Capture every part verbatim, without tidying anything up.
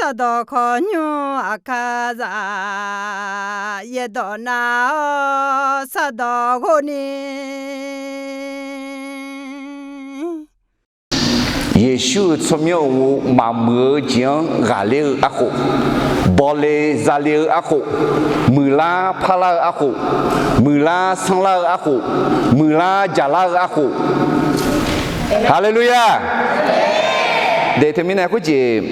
Sardawq khawqnymr aqkar zaf, yaerdawq nav-awr sardawq ghov ni. Yeqsur-euq tsawrmyanr uqmov maqmuiq-eu jeq-anr ghaqler-eu arkhof, bawle zale-eu arkhof, muiqlar parlar-eu arkhof, muiqlar sanrlar-eu arkhof, muiqlar jaqlar-eu arkhof. Haleluya! De teumirnae khoerjeq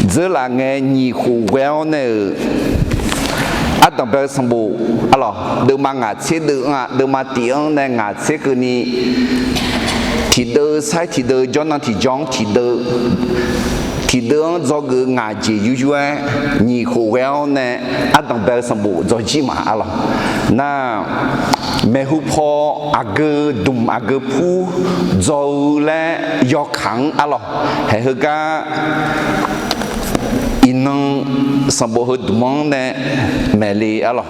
dzeurlaf ngae nyiq khof ghae-awr nae-euq ardanq bae-eu sanqbof arlawq, deuvma ngaq tser deuv-anr-aq, deuvma tif-anr nae ngaq tser keuvni, tiqdeuv sair tiqdeuv, jawrnan tiqjawr-anr tiqdeuv, tiqdeuv-anr dzawgeuf-eu ngaq jeq yuryur-aer, nyiq khof ghae-awr nae ardanq bae-eu sanqbof dzawjir ma arlawq. Nar, maeqhu paw aqgeu dmq aqgeu pur dzaw-eu laer yawkaq-anr arlawq, haeq heugar iqnan sanqbof heudmq-anr nae maeqle arlawq.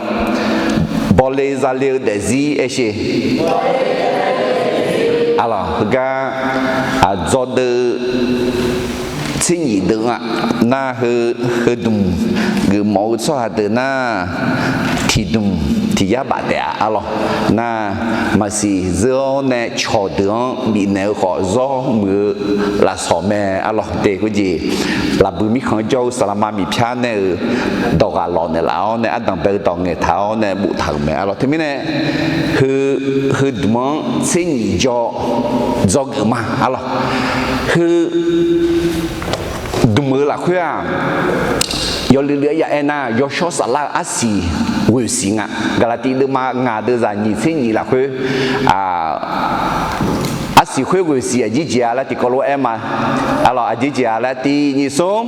Bawle zale-eu daefzir aershe arlawq, heugar aqdzawdeuv tser nyif deuv-anr-aq, nar heu, heudmq geufmawf-eu tsawrhaq deuq nar, tiqdmq tiqyar baf taef-a arlawq. Nar, maqsiq zeur-awr nae cawqdeuq-anr bifnaeq-eu khawf zawr muiq-eu lafsawq mae arlawq. De khoerjeq lafbui mirkhanq-anr jawr-eu saqlaqma miqpyar nae-euq dawq ghaq lawq naeqlaf-awr nae ardanq bae-eu dawq ngaeqtaq-awr nae boftaq-euq mae arlawq. Teumirnae heu, heudmq-anr tser nyif jaw dzawgeuf ma arlawq. Heu dmq-eu lafkhoer-aq, yawluiv luiv-aer ya aer nar, yawshawr saflar-eu arsiq ghoeqsiq nga. Gaqlaqtiv deuvma ngaq deuv zaq nyiq tser nyif lafkhoer, arsiq khoer ghoeqsiq aqjir jeq-a laer tiqkawv lof-aer aer ma. Arlawq, aqjir jeq-a laer tiq nyif smr,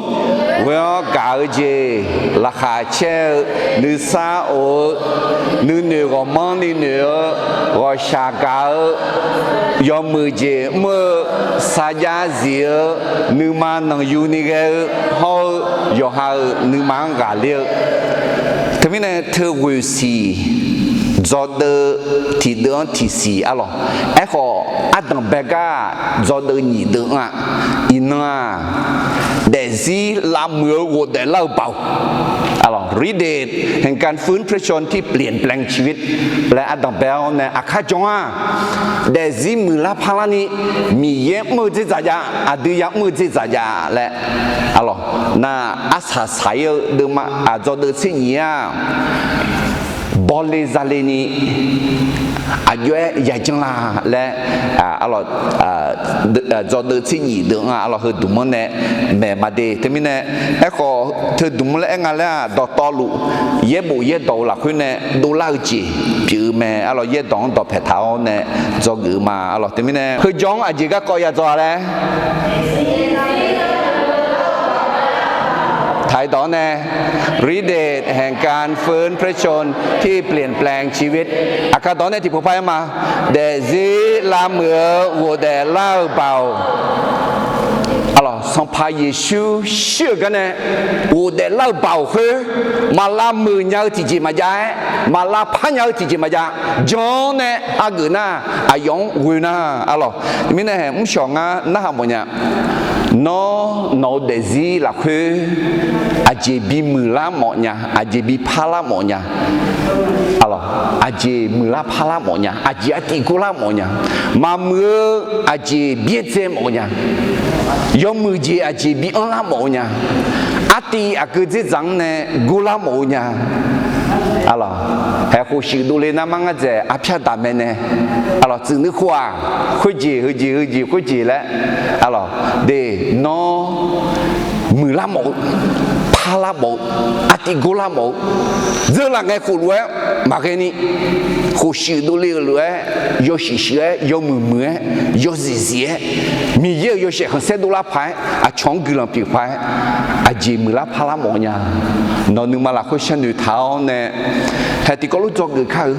ghoe-awr gaq-eu jeq, laqkhaq caer-eu, nuisar of-eu, nuinoeq ghawqmanrni noeq-eu, ghawqshaq gaq-eu, yawmuiq jeq mr-eu, sarjax zif-eu, nuima nanqyuni ghae-eu hawr-eu, yawqha-euq nuima-anr ghaqler-eu. Teumirnae teu ghoeqsiq dzawdeuv tiqdeuv-anr tiqsiq arlawq. Aerkhawf, ardanq bae gar dzawdeuv nyiq deuv-anr-aq, iqnan-aq, daefzir lavmuiq-eu ghofdaef lar-eu baoq ฤทธิ์เดชแห่งการฟื้นพระชนม์ที่เปลี่ยนแปลงชีวิต laer ardanq bae-awr nae aqkar jan-a, daefzir muiqlar parlarni, Miqyaer mr-eu dzerdzaq jav, aqdui ya'mr-eu dzerdzaq jav laer arlawq. Nar, arsaq saq-ir-eu deuvma aqdzawdeuv tser nyif-aq, bawle zale ni aqjox-aer yajanr la laer, arlawq, dzawdeuv tser nyif deuv-anr arlawq heudmq-anr nae maeq ma de. Teumirnae, aerkhawf teudmq laer aer nga laer-aq, dawqtawvluf yaerbof yaerdawq-eu lafkhoer nae dovlar-eu jeq pyeuf-eu mae arlawq. Yaerdawq-anr dawqpaeq taq-awr nae dzawgeuf-eu ma arlawq. Teumirnae heujaw-anr aqjeq garkawv ya dzaw-a laer ไทย dawq-anr nae ฤทธิ์เดชแห่งการฟื้นพระชนม์ที่เปลี่ยนแปลงชีวิต aqkar dawq-anr nae tiqpov par-aer ma, daefzir lavmuiq-eu ghofdaef lar-eu baoq. Arlawq, Sanqpaq Yeqsur shir-euq gar nae ghofdaef lar-eu baoq khoer, maq lavmuiq nya-eu tiqjeq maqjav-aer, maq lavpar nya-eu tiqjeq maqjav. Jan-awr nae hageuf nar, aqyawf-anr ghoe nar arlawq. Mirnae haeq mrshawq ngar narhaq mawfnya. Nawr nawq-eu daefzir lafkhoer aqjeq bimuiq lar mawfnya, aqjeq bipar lar mawfnya. Arlawq, aqjeq muiqlar parlar mawfnya, aqjeq artiv gorlar mawfnya, maqmuiq-eu aqjeq byaerdzae mawfnya, yawmuiq jeq aqjeq bianrlar mawfnya, artiv aqgeu dzerdzaq-anr nae gorlar mawf-eu nya. Arlawq, haeq khofshuif dovle narmar ngar dzaeq arpyar daq mae nae, arlawq, tsuif nuikhof-aq, khoerjeq heujeq heujeq khoerjeq laer, arlawq, de, nawr muiqlar mawf-eu, parlar mawf-eu, artiv gorlar mawf-eu, dzeurlaf ngae khofluf-aer maqghae ni, khofshuif dovle-euq lof-aer, yawshuif shuif-aer, yawmuiq muiq-aer, yawzif zif-aer, Miqyaer-euq yawshaef khanqsaer dovlar paq-aer, aqcawq-anr guiqlanq pyeuf paq-aer, aqjeq muiqlar parlar mawf nya. Nawq nuima lafkhoer sharnoeq taq-awr nae, haeq tiqkawv lof dzawgeuf kar-eu,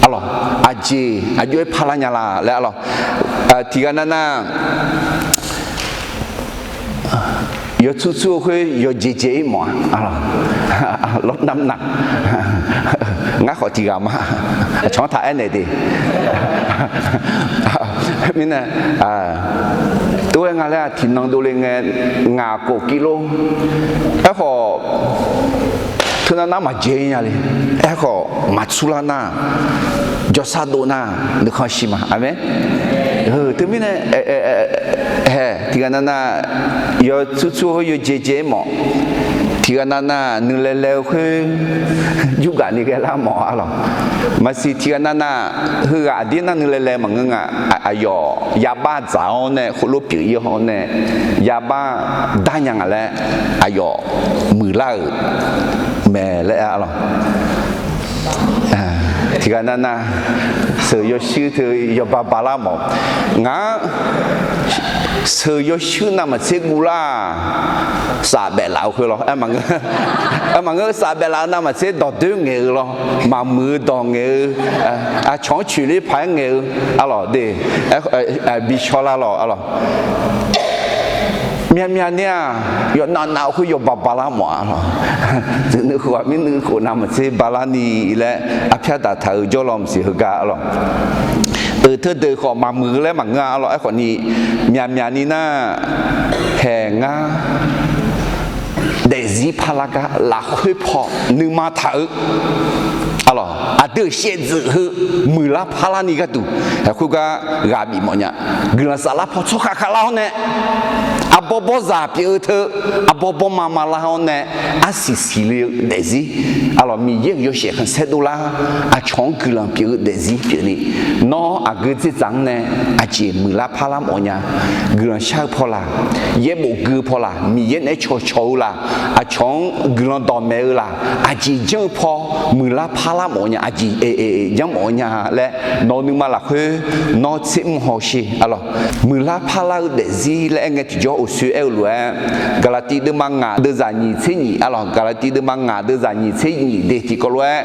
arlawq, aqjeq aqjox-aer parlar nya la laer, arlawq, tiqghaq nav nav yawtsur tsur-eu khoer yawjeq jeq-ir mawf-a, lawrnamq naq, ngar khawf tiqghaq ma, aqcawq-anr taq aernaeq de. Mirnae, tov-aer nga laer-aq tiqnan dovle ngae, ngaq khof kir lor. Aerkhawf, teunav nar maqjae nya le. Aerkhawf maqtsur lar nar, jawrsar dov nar, nuikhanr shir ma. Aqmeq. Teumirnae, hae, tiqghaq nav nav, yawtsur tsur khoer yawjae jae-aer mawf. Tiqghaq nav nav nuilae lae-eu khoer, jurgaf ni ghae lar mawf-a lawq. Maqsiq tiqghaq nav nav, heughaq aqdir nar nuilae lae maqngeur nga. Aqyawf yabar dzaq-awr nae khoerlof pyeuf-ir-awr nae, yabar dar nya nga laer aqyawf muiqlar-euq mae laer-a lawq. Tiqghaq nav nav, sheuq yawshuir teu yawba balar mawf. Ngaq-anr sheuq yawshuir navmaqtser guvlar-aq, safbaef laf-eu khoer lawr. Maqngeur, safbaef laf-eu navmaqtser dawqdoer ngaeq-eu lawr. Maqmuiq-eu dawq ngaeq-eu, aqcawq-anr coeqler paq-aer ngaeq-eu, a lawq de, bi shawrlar lawq, a lawq. Myavmyav ni-aq, yawqnav nav-eu khoer yawba balar mawf-a lawq. Teunuiv khof-aq mirnuiv khof navmaqtser balar ni laer arpyar daqtaq-eu jawrlaw maqsiq heugar, a lawq. Euq teudeuq khawf maqmuiq laer maqngeur-a, a lawq. Aerkhawf ni, myavmyav ni nar, haeq ngar daefzir parlar gar lafkhoer paw nuima taq-eu, a lawq, aqdui-euq shaevdzeuf heu muiqlar parlar ni gharduq, haeq khoergar ghaq bif mawf nya. Guiqlanq saflar paw tsawrkhav khavlar-awr nae, arbawr bawrzaq pyeuf-eu teu, arbawr bawrma ma lar-awr nae, arsiq siqle-eu daefzir, a lawq, Miqyaer-euq yawshaef khanqsaer dovlar, aqcawq-anr guiqlanq pyeuf-eu daefzir pyeufni, nawr aqgeu dzerdzaq-anr nae aqjeq muiqlar parlar mawf nya. Guiqlanq shar-eu paw laq, yaerbof gui-eu paw laq, Miqyaer naeq-aer cawqcawq-eu laq, aqcawq-anr guiqlanq dawqmaeq-eu laq, aqjeq janr-eu paw muiqlar parlar mawf nya, aqjeq janr mawf nya laer, nawq-eu nuima lafkhoer nawr tser mr haw sher, a lawq. Muiqlar parlar-eu daefzir laer aer ngae tiqjawr uqshoe aer-eu lof-aer, Gaqlaqtiv deuvma ngaq deuvzaq nyiq tser nyiq, a lawq, Gaqlaqtiv deuvma ngaq deuvzaq nyiq tser nyiq de tiqkawv lof-aer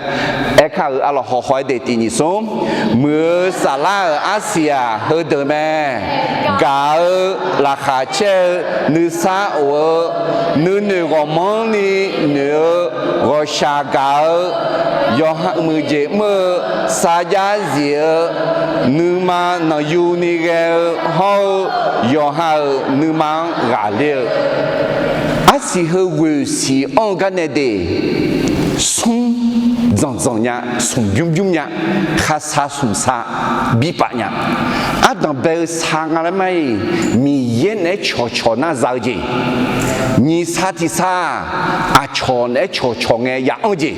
aerkar-euq, a lawq, hawhaw-aer de tiq nyiq smr. Muiq-eu saflar-euq arsiq-aq heudeuq mae. Gaq-eu, laqkhaq caer-eu, nuisar of-eu, nuinoeq ghawqmanrni noeq-eu, ghawqshaq gaq-eu, yawqha muiqjeq mr-eu, sarjax zif-eu, nuima nanqyuni ghae-eu hawr-eu, yawqha-euq nuima-anr ghaqler-eu. Arsiq heu ghoeq siq anr-eu garnae de, smr dzanqdzanq nya, smq bymr bymr nya, khaqsaq smq saq bi paf nya. Ardanq bae-eu saq nga laer ma-iq, Miqyaer naeq-aer cawqcawq nar za-eu jeq. Nyiq saq tiq saq, aqcawq naeq-aer cawqcawq ngae ya anr jeq.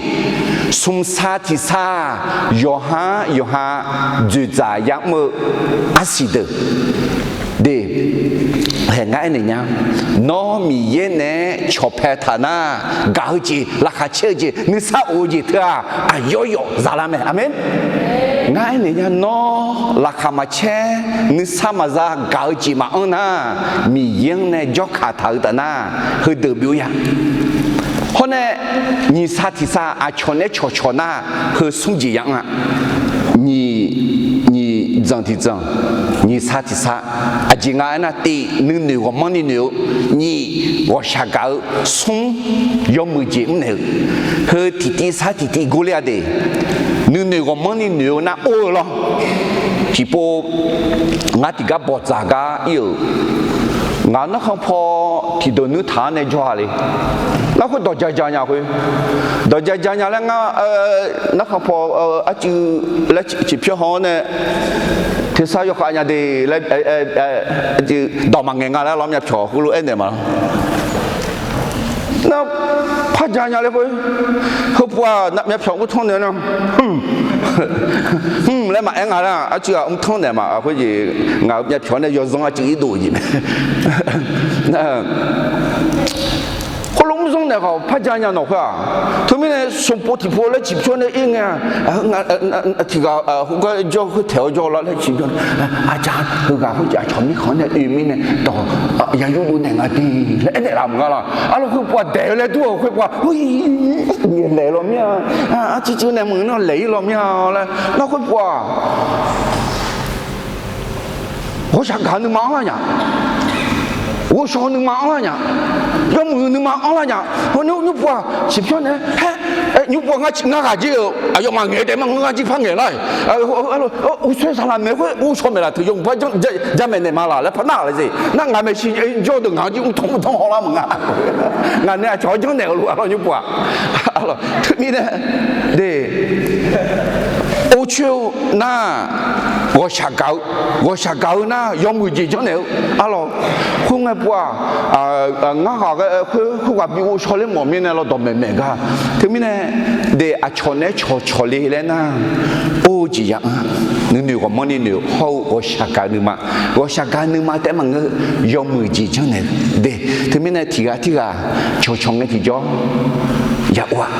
Smq saq tiq saq, yawqha yawqha dzoeqdzaq yamr-eu arsiq deuq de, haeq ngar aernaeq nya. Nawr Miqyaer naeq-aer cawqpae taq nar, gaq-eu jeq, laqkhaq caer-eu jeq, nuisar of-eu jeq teu-aq, aqyawf yawf zalar mae. Aqmeq. Ngar aernaeq nya, nawr laqkhaq maqcaer, nuisar maqza, gaq-eu jeq maqanr nar, Miqyaer-anr nae jawrkaq taq-eu taf nar, heudeuq byov ya. Hawr nae, nyiq saq tiq saq aqcawq naeq-aer cawqcawq nar, heu smr jeq ya anr-a. Nyiq, nyiq dzanq tiq dzanq, nyiq saq tiq saq, aqjeq nga aernar, tiq, nuinoeq ghawqmanrni noeq-eu, nyiq, ghawqshaq gaq-eu, smr, yawmuiq jeq mrnaeq-eu, heu tiqtiv sar tiqtiv gorler-a de. Nuinoeq ghawqmanrni noeq-eu nar or-eu lawr. Tiqpov ngar tiqgar bawqdzaq gar ir-euq, ngaq narkhan paw tiqdeuq nuir taq-anr nae jawr-a le. Larkhoer dawqja ja nya khoer, dawqja ja nya laer ngar narkhan paw arcuiv laer ciqpyawr haw-anr nae tersar yawkhav nya de laer, dawq maqngaeq nga laer lawr myavpyawq heulof-aer naeq ma lawr. Nar, par ja nya laer khoer, heupov-aq myavpyawq mr tanr naeq nar, hmr laer maqaer nga lar, arcuiv-aq mr tanr naeq ma. Khoerjeq ngaq-euq myavpyawq nae yawzanr arcuiv irdov-eu jeq mae. Khoerlof mr zanr naeq khawf par ja nya nawq khoer-aq. Teumirnae smq pov tiqpov laer ciqpyawr nae ir ngae-a, tiqghaq khoergar jawr khoer taeq-awr jawr lar laer ciqpyawr nae, aqja, heughaq khoerjeq aqcawq mirkhanq-anr nae oe mirnae dawq ya yurdov naeq nga de laer aernaeq laf mq nga laq. Arlawr khoerpov-aq daeq-eu laer dur-euq khoerpov-aq, laeq law mir-a, arcuiv cuiv nae mq nar laeq ir law mir-a laer nar khoerpov-aq, ghawqshaq gaq-eu nuima anr lar nya, ghovshaw nuima anr lar nya, yawmuiq nuima anr lar nya. Hawr nymr pov-aq ciqpyawr nae haer Aer, nymr pov ngar ghaq jir-eu aqyawfmaf ngaeq-eu taef ma, ngar jir par ngaeq lar-iq. Uqtsoeq saqlaq maeq khoer uvshaw maeqlaf teu yawmuiq par jamaeq naeq ma laq laer par nar-a laer jeq. Nar ngaq maeqshi jawr-eu deuq ngaq-anr jir mrtanq mrtanq hawlar maqnga. Ngaq nae aqcawq-anr janrnaeq-euq lof-a lawr nymr pov-aq. Teumirnae de, orcoer-eu nar, ghawqshaq gaq-eu, ghawqshaq gaq-eu nar yawmuiq jeq janrnaeq-eu. Arlawq, khoerngae pov-aq, ngar ghaq ghae khoer khoerghaq bi ghovshaw ler mawf mirnae lawr dawqmaeq maeq gar. Teumirnae de, aqcawq naeq-aer cawqcawq le laer nar, or-eu jeq ya anr, nuinoeq ghawqmanrni noeq-eu hawr-eu ghawqshaq gaq-eu nuima, ghawqshaq gaq-eu nuima taef maqngeur, yawmuiq jeq janrnaeq-eu de. Teumirnae tiqghaq tirghaq cawqcawq ngae tiqjawr ya or-aq,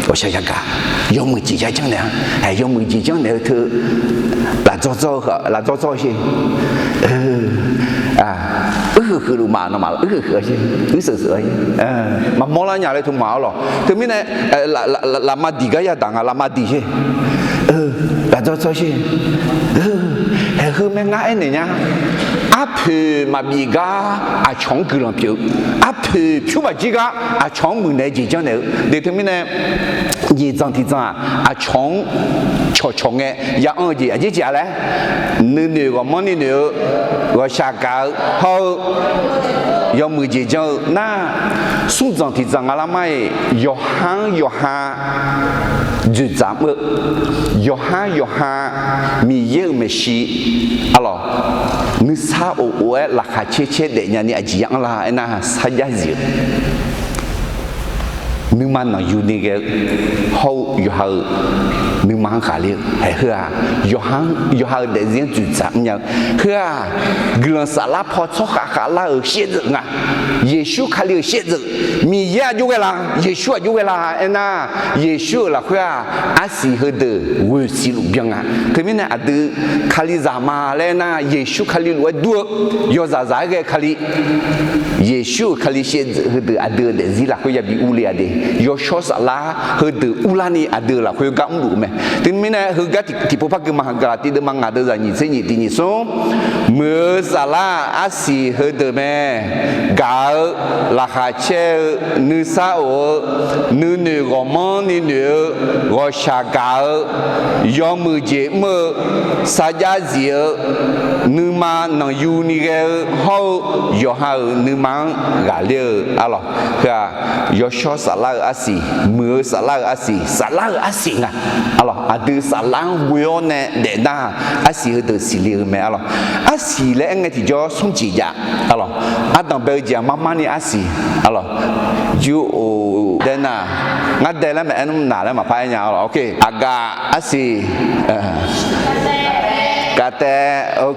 ghawqshaq yagaq, yawmuiq jeq ya janrnaeq-a. Aer, yawmuiq jeq janrnaeq-eu teu lafdzawr dzawr-eu, lafdzawr dzawr-eu sher. Uirhuiq huiq luf ma nawmaf uirhuiq huiq-a sher, uirseuq seuq-a sher. Maqmawr lar nya laer teu ma arlawq. Teumirnae lafma diq gar yadaq nga, lafma diq sher. Lafdzawr dzawr sher. Aer, heu mae ngar aernaeq nya. Arpoeq maqbif gar aqcawq-anr guiqlanq pyeuf-eu, arpoeq pyur maqjir gar aqcawq-anr muiqnaeq jeq janrnaeq-eu de. Teumirnae nyiq dzanq tiq dzanq-aq, aqcawq-anr cawqcawq ngae ya anr-eu jeq aqjeq jeq-a laer, nuinoeq ghawqmanrni noeq-eu, ghawqshaq gaq-eu hawr-eu yawmuiq jeq janr-eu nar, smr dzanq tiq dzanq nga lar mar-iq, yawqha-anr yawqha dzoeqdzaq mr-eu, yawqha-anr yawqha Miqyaer-euq maeqshi, arlawq, nuisar of of-aer laqkhaq caer caer daefnya ni aqjeq ya anr lar aernar, sarjax zif-eu nuima nanqyuni ghae-eu hawr-eu yawqha-euq nuima-anr ghaqler-eu. Aer, heu-aq, yawqha-anr yawqha-euq daefzir-anr dzoeqdzaq mrnya-eu. Heu-aq, guiqlanq saflar paw tsawrkhav khavlar-euq shaevdzeuf nga. Yeqsur Kali-euq shaevdzeuf, Miqyaer aqjox ghae la, Yeqsur aqjox ghae la aernar, Yeqsur-euq lafkhoer-aq, arsiq heudeuq ghoeq siq luf byan nga. Teumirnae aqdui Kalizaq ma laer aernar, Yeqsur Kali lof-aer dur-eu yawzaq zaq-aer ghae Kali, Yeqsur-euq Kali shaevdzeuf heudeuq aqdui-euq daefzir lafkhoer yabi urle-a de. Yawshawr saflar heudeuq urlarni aqdui-euq lafkhoer gar mrluf-eu mae. Teumirnae heugar tiqpov par gui ma, Gaqlaqtiv deuvma ngaq deuvzaq nyiq tser nyiq tiq nyiq smr, muiq-eu saflar arsiq heudeuq mae. Gaq-eu, laqkhaq caer-eu, nuisar of-eu, nuinoeq ghawqmanrni noeq-eu, ghawqshaq gaq-eu, yawmuiq jeq mr-eu, sarjax zif-eu, nuima nanqyuni ghae-eu hawr-eu yawqha-euq nuima-anr ghaqler-eu arlawq. Heu-aq, yawshawr saflar-eu arsiq, muiq-eu saflar-eu arsiq, saflar-euq arsiq nga. Arlawq, aqdui saflar-anr ghoe-awr nae daefnar, arsiq heudeuq siqle-eu mae arlawq. Arsiq laer aer ngae tiqjawr smr jeq jav arlawq. Ardanq bae-eu jeq-aq marmarni arsiq arlawq. Jur-oq dae nar, ngar dae laer maqaer nmr naq laer maqpar aer nya arlawq. Aqgaf arsiq, kavtaev,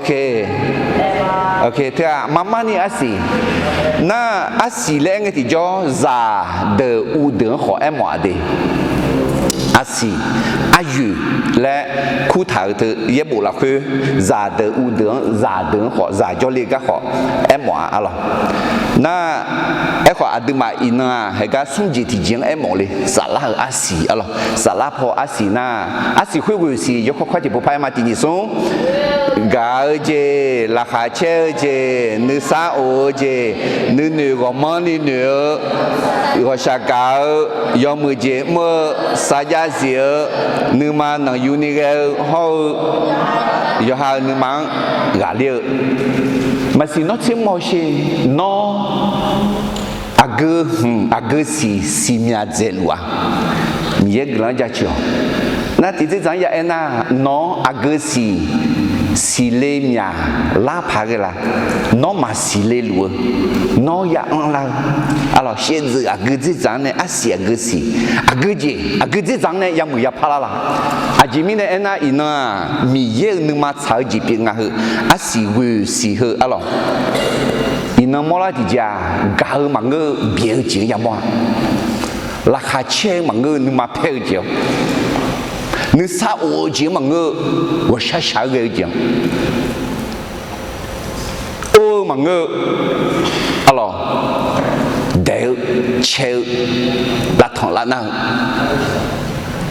teu-aq marmarni arsiq. Nar, arsiq laer aer ngae tiqjawr zaqdeuq uvdeuq-anr khawf aermawf-a de. Arsiq, aryoeq laer kurtaq-euq teu yaerbof lafkhoer, zaqdeuq uvdeuq-anr, zaqdeuq-anr khawf, zaq jawrle gar khawf aermawf-a arlawq. Nar, aerkhawf aqduimaf iqnan-aq heugar smr jeq tiqjeq-anr aermawf le, saflar-euq arsiq arlawq. Saflar paw arsiq nar, arsiq khoer ghoeq siq yawkawr kawr tiqpov par aer ma tiq nyiq smr. Gaq-eu jeq, laqkhaq caer-eu jeq, nuisar of-eu jeq, nuinoeq ghawqmanrni noeq-eu, ghawqshaq gaq-eu, yawmuiq jeq mr-eu, sarjax zif-eu, nuima nanqyuni ghae-eu hawr-eu yawqha-euq nuima-anr ghaqler-eu. Maqsiq nawr tser mawr sher, nawr aqgeu hmq aqgeu siq siqmyaq dzaeqluf-a. Miqyaer guiqlanq-anr jaceuq-awq. Nar tiqdzerdzaq-anr ya aernar, nawq-anr aqgeu siq siqle myaq lar paq ghae la? Nawr maqsiq le luf-eu, nawr ya anrlar-eu arlawq. Shaevdzeuf aqgeu dzerdzaq-anr nae arsiq aqgeu siq, aqgeu jeq aqgeu dzerdzaq-anr nae yamuiq yapar lar la? Aqjeq mirnae aernar, iqnan-aq Miqyaer-euq nuima tsaq-eu jeq pyeuf nga heu, arsiq ghoeq siq heu arlawq. Iqnan mawrlar tiqjeq-aq, gaq-eu maqngeur-eu byaeq-eu jeq-anr yamawr-a. Laqkhaq caer-eu maqngeur-eu nuima paer-eu jeq-awr, nuisar of-eu jeq-anr maqngeur-eu ghawqshaq shaq-aer ghae-eu jeq-anr, or-eu maqngeur-eu arlawq, daeq-eu, cae-eu, lavtanq lavnar-eu,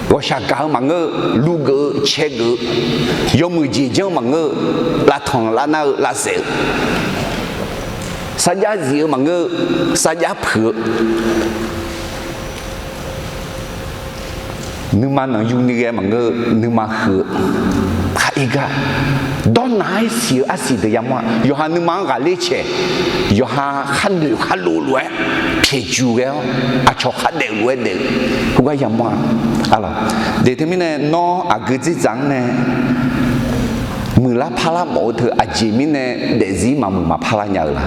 ghawqshaq gaq-eu maqngeur-eu, lugeuf-eu caegeuf-eu, yawmuiq jeq janr-eu maqngeur-eu, lavtanq lavnar-eu lavsaef-eu, sarjax zif-eu maqngeur-eu, sarjax puiq-eu, Nuima nanqyuni ghae maqngeur-eu, nuima huiq-eu khar-ir gar, dawrnaq-aer siq-eu arsiq deuq yamawr-a. Yawqha nuima-anr ghaqler caeq, yawqha kharnoeq kharlof lof-aer pyaeqjuq ghae-awr, aqcawq khardaef lof-aer daef-eu khoergar yamawr-a. Aqlawq, de teumirnae nawr aqgeu dzerdzaq-anr nae muiqlar parlar mawf-eu teu aqjeq mirnae daefzir maqmuiq maqparlar nya-eu la?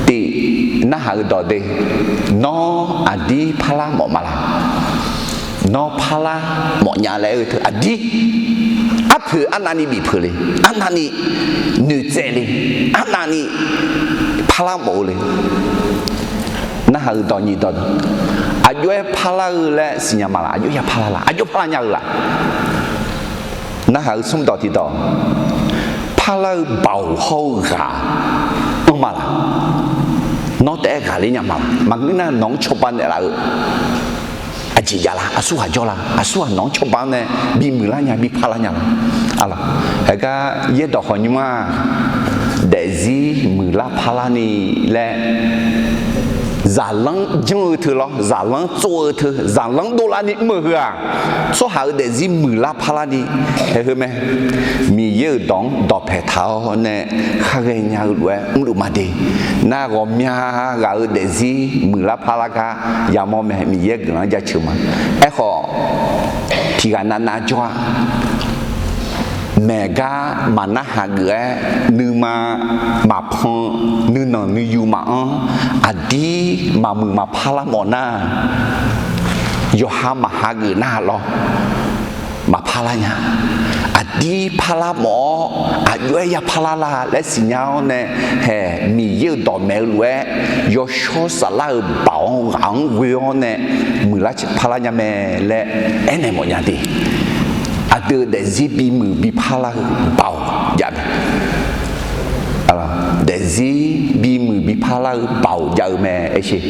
Tiq, narhaq-eu dawq de, nawr aqdir parlar mawf ma la? Nawr parlar mawfnya laer aer-eu teu aqdir, arpoeq arnavni bif peuq le, arnavni noeqtsaev le, arnavni parlar mawf-eu le. Narhaq-eu dawq nyiq dawq, aqjox-aer parlar-eu laer siqnya ma la? Aqjox ya parlar la? Aqjox parlar nya-eu la? Narhaq-eu smr dawq tiq dawq, parlar-eu baoq hawr-eu ghaq anr ma la? Nawr taef-aer ghaqler nya ma la? Maqngeur nar nawq-anr cawba naeqlaf-eu aqjeq jav la? Aqsurghaq jawr la? Aqsurghaq nawq-anr cawba-anr nae bimuiq lar nya, bi parlar nya la? Aqlawq, haegar yaerdawq khawf nymr-aq, daefzir muiqlar parlar ni laer, zaqlanr janr-eu teu lawr, zaqlanr tsov-eu teu, zaqlanr dovlar ni mr-eu heu-aq, tsawrhaq-euq daefzir muiqlar parlar ni, hae heu mae. Miqyaer-euq dawq-anr dawqpae taq-awr nae khar ghaenya-eu lof-aer mrluf ma de. Nar ghawqmya ghaq-euq daefzir muiqlar parlar gar yamawr mae. Miqyaer guiqlanq-anr jaceuq ma. Aerkhawf, tiqghaq navnav jawr-a. Maeq gar maqnar hageuf-aer, nuima maqpan, nuinanq nuiyu maqanr, aqdir maqmuiq maqpar lar mawf nar, yawqha maqhageuf nar lawr, maqpar lar nya. Aqdir parlar mawf-awr, aqjox-aer ya parlar la laer siqnya-awr nae, hae, Miqyaer-euq dawqmaeq-eu lof-aer, yawshawr saflar-euq baoq-anr ghaq-anr ghoe-awr nae, muiqlar parlar nya mae laer aernaeq mawfnya de. Aqdui-euq daefzir bimuiq bi parlar-eu baoq jav mae. Daefzir bimuiq bi parlar-eu baoq jav-eu mae aer sher.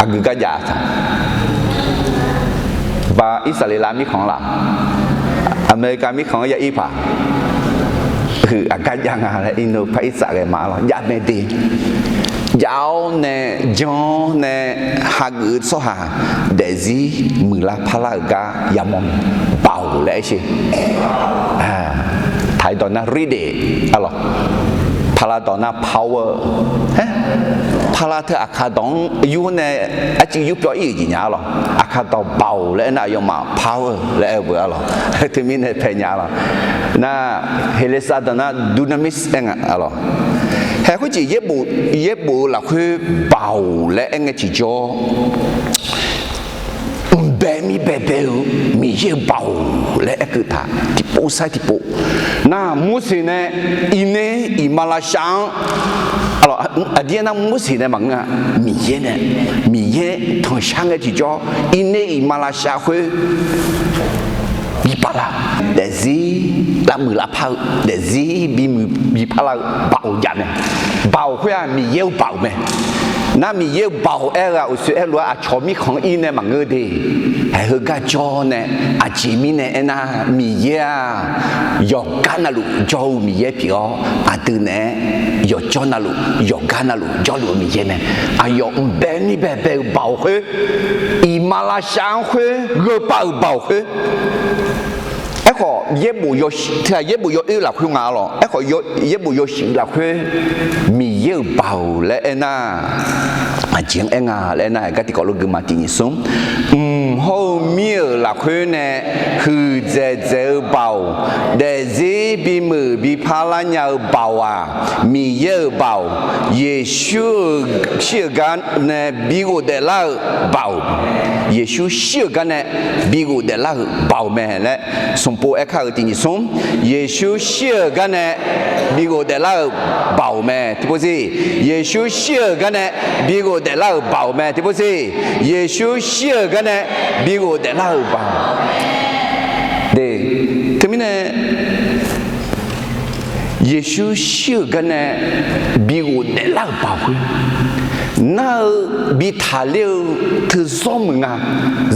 Aqgeu gar jav-a. Ba Irsaqleqlav mirkhanq-anr laf, Aqmeqlikav mirkhanq-anr ya ir paq, huiq aqgar jav nga laer irneu par ir tsaf ghae ma lawr, jav mae de. Jav-awr nae, janr-awr nae, hageuf-eu tsawrhaq daefzir muiqlar parlar-euq gar yamawr mae. Baoq laer aer sher. Taq-ir dawq nar ride, aqlawq. Paqlav dawq nar power. Paqlav teu Aqkaq dawq-anr yur nae, arcuiv yur pyawv ir-euq jeq nya aqlawq. Aqkaq dawq baoq laer aer nar aqyawfmaf power laer aer-eu beu aqlawq. Teumirnae paeq nya aqlawq. Nar Heqleqsav dawq nar dunamis aer nga aqlawq. Hae khoerjeq yaerbof, yaerbof-eu lafkhoer baoq laer aer ngae tiqjawr, mqbae mirbae bae-eu Miqyaer-euq baoq laer aer keuv taq tiqpov sair tiqpov. Nar Morseq nae iqner iqmalavshav-anr, aqdir aernar Morseq nae maqngeur-a, Miqyaer nae, Miqyaer tanqshar ngae tiqjawr iqner iqmalavshav khoer bi parlar, daefzir lavmuiq lavpar-eu, daefzir bimuiq bi parlar-eu baoq jav mae. Baoq khoer-aq Miqyaer-euq baoq mae. Nar Miqyaer-euq baoq aer-eu-aq uqsoer aerlof-aer aqcawq mirkhanq-anr ir nae maqngeur de. Hae heugar jawr nae, aqjeq mirnae aernar Miqyaer-aq yawqgar navluf jawr-eu Miqyaer pyeuf-awr, aqdui naeq-aer yawqjawr navluf yawqgar navluf jawrluf-eu Miqyaer mae. Aqyawf mqbae mirbae bae-eu baoq khoer, iqmalavshav-anr khoer, gheupav-euq baoq khoer. Aerkhawf, yaerbof yaw, teughaq yaerbof yawoer lafkhoer nga lawq. Aerkhawf, yaerbof yawshuif lafkhoer, Miqyaer-euq baoq laer aernar, aqjeq-anr aer nga laer aernar, aqgar tiqkawv lof gui ma tiq nyiq smr. Mq hawr-eu mir-euq lafkhoer nae huiqdzaeq dzaeq-eu baoq, daefzir bimuiq bi parlar nya-eu baoq-aq, Miqyaer-euq baoq, Yeqsur-euq shir-euq gar nae bi ghofdaef lar-eu baoq, Yeqsur shir-euq gar nae bi ghofdaef lar-euq baoq mae laer, sanqpov aerkar-euq tiq nyiq smr. Yeqsur shir-euq gar nae bi ghofdaef lar-euq baoq mae tiqpov zir. Yeqsur shir-euq gar nae bi ghofdaef lar-euq baoq mae tiqpov zir. Yeqsur shir-euq gar nae bi ghofdaef lar-euq baoq. De, teumirnae Yeqsur shir-euq gar nae bi ghofdaef lar-euq baoq khoer, nar-eu bi taqler-eu teuzawr meuq nga.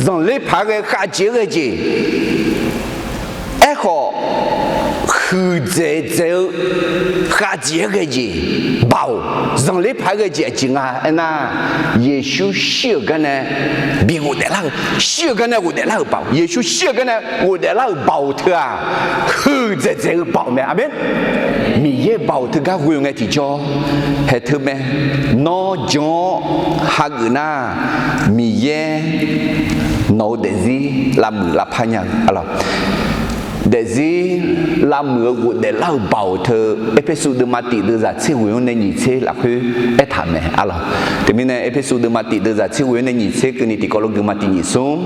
Zanqler paq-aer ghae khavjeq-aer ghae jeq. Aerkhawf, huiqdzaeq dzaeq-eu khavjeq-aer ghae jeq baoq, zanqler paq-aer ghae jeq aqjeq nga aernar, Yeqsur shir-euq gar nae bi ghofdaef lar-eu, shir-euq gar nae ghofdaef lar-euq baoq, Yeqsur shir-euq gar nae ghofdaef lar-euq baoq teu-aq, huiqdzaeq dzaeq-eu baoq mae. Aqmeq. Miqyaer baoq teugar ghoe ngae tiqjawr, haeq teu mae. Nawr jan-awr hageuf nar, Miqyaer nawq-eu daefzir lavmuiq lavpar nya-eu, daefzir lavmuiq-eu ghofdaef lar-euq baoq teu, Erpersu deuvma tif deuvzaq tser ghoe-anr nae nyiq tser lafkhoer aertaq mae. Arlawq, teumirnae Erpersu deuvma tif deuvzaq tser ghoe-anr nae nyiq tser keuvni tiqkawv lof geufma tiq nyiq smr,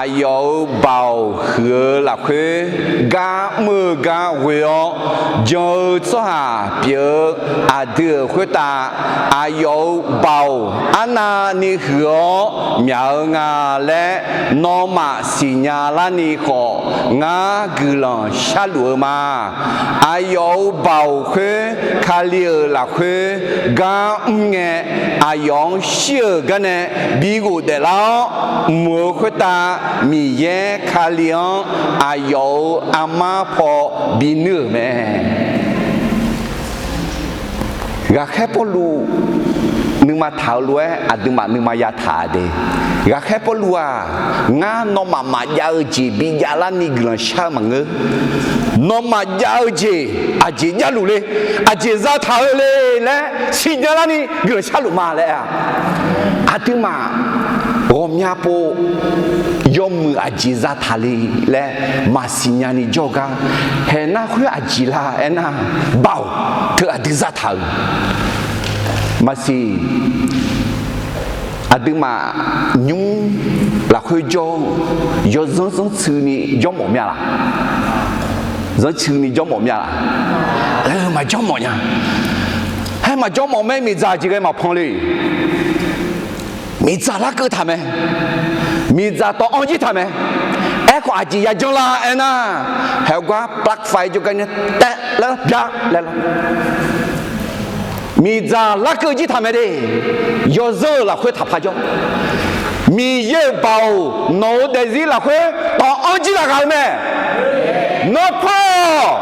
aqyawf-euq baoq huiq-eu lafkhoer gar mr-eu gar ghoe-awr, jan-eu tsawrhaq pyeuf-eu aqdui-euq khoertav aqyawf-euq baoq arnavni huiq-awr myaq-eu nga laer nawmaf siqnya larni khawf, ngar guiqlanq sharluf-eu ma. Aqyawf-euq baoq khoer Kali-euq lafkhoer gar mr ngae, aqyawf-anr shir-euq gar nae bi ghofdaef lar-awr, mq-euq khoertav Miqyaer Kali-anr aqyawf-euq armar paw binuir-euq mae. Ghaqkhaer Pawrluv nuima taq-eu lof-aer aqduimaf nuima yataq de. Ghaqkhaer Pawrluv-aq, ngar nawmaf maqjav-eu jeq bijav larni guiqlanq shar-eu maqngeur. Nawmaf jav-eu jeq aqjeq javluf le, aqjeq zataq-eu le laer siqnya larni guiqlanq sharluf ma laer-a. Aqduimaf ghawqmya pov yawmuiq aqjeq zataq le laer maqsiq nyani jawr-eu gar, haeq nar khoer aqjeq la aernar, baoq teu aqdui zataq-euq maqsiq. Aqduimaf nymr lafkhoer jawr-eu yawzanr zanrtsuini jawrmawf mya laq? Zanrtsuini jawrmawf mya laq? Maqjawr mawf nya. Haer maqjawr mawf mae, miqdzaq jeq ghae maqpan le. Miqdzaq larkeuv taq mae. Miqdzaq tawv-anr jir taq mae. Aerkhawf aqjeq yajanr la aernar, haeq gar plavfae jawrgar nae taev laer byar laer lar. Miqdzaq larkeuv jir taq mae de. Yawzanr-euq lafkhoer taqpar jawr. Miqyaer-euq baoq nawq-euq daefzir lafkhoer tawv-anr jir laf ghaq-eu mae. Nawr pan-awq.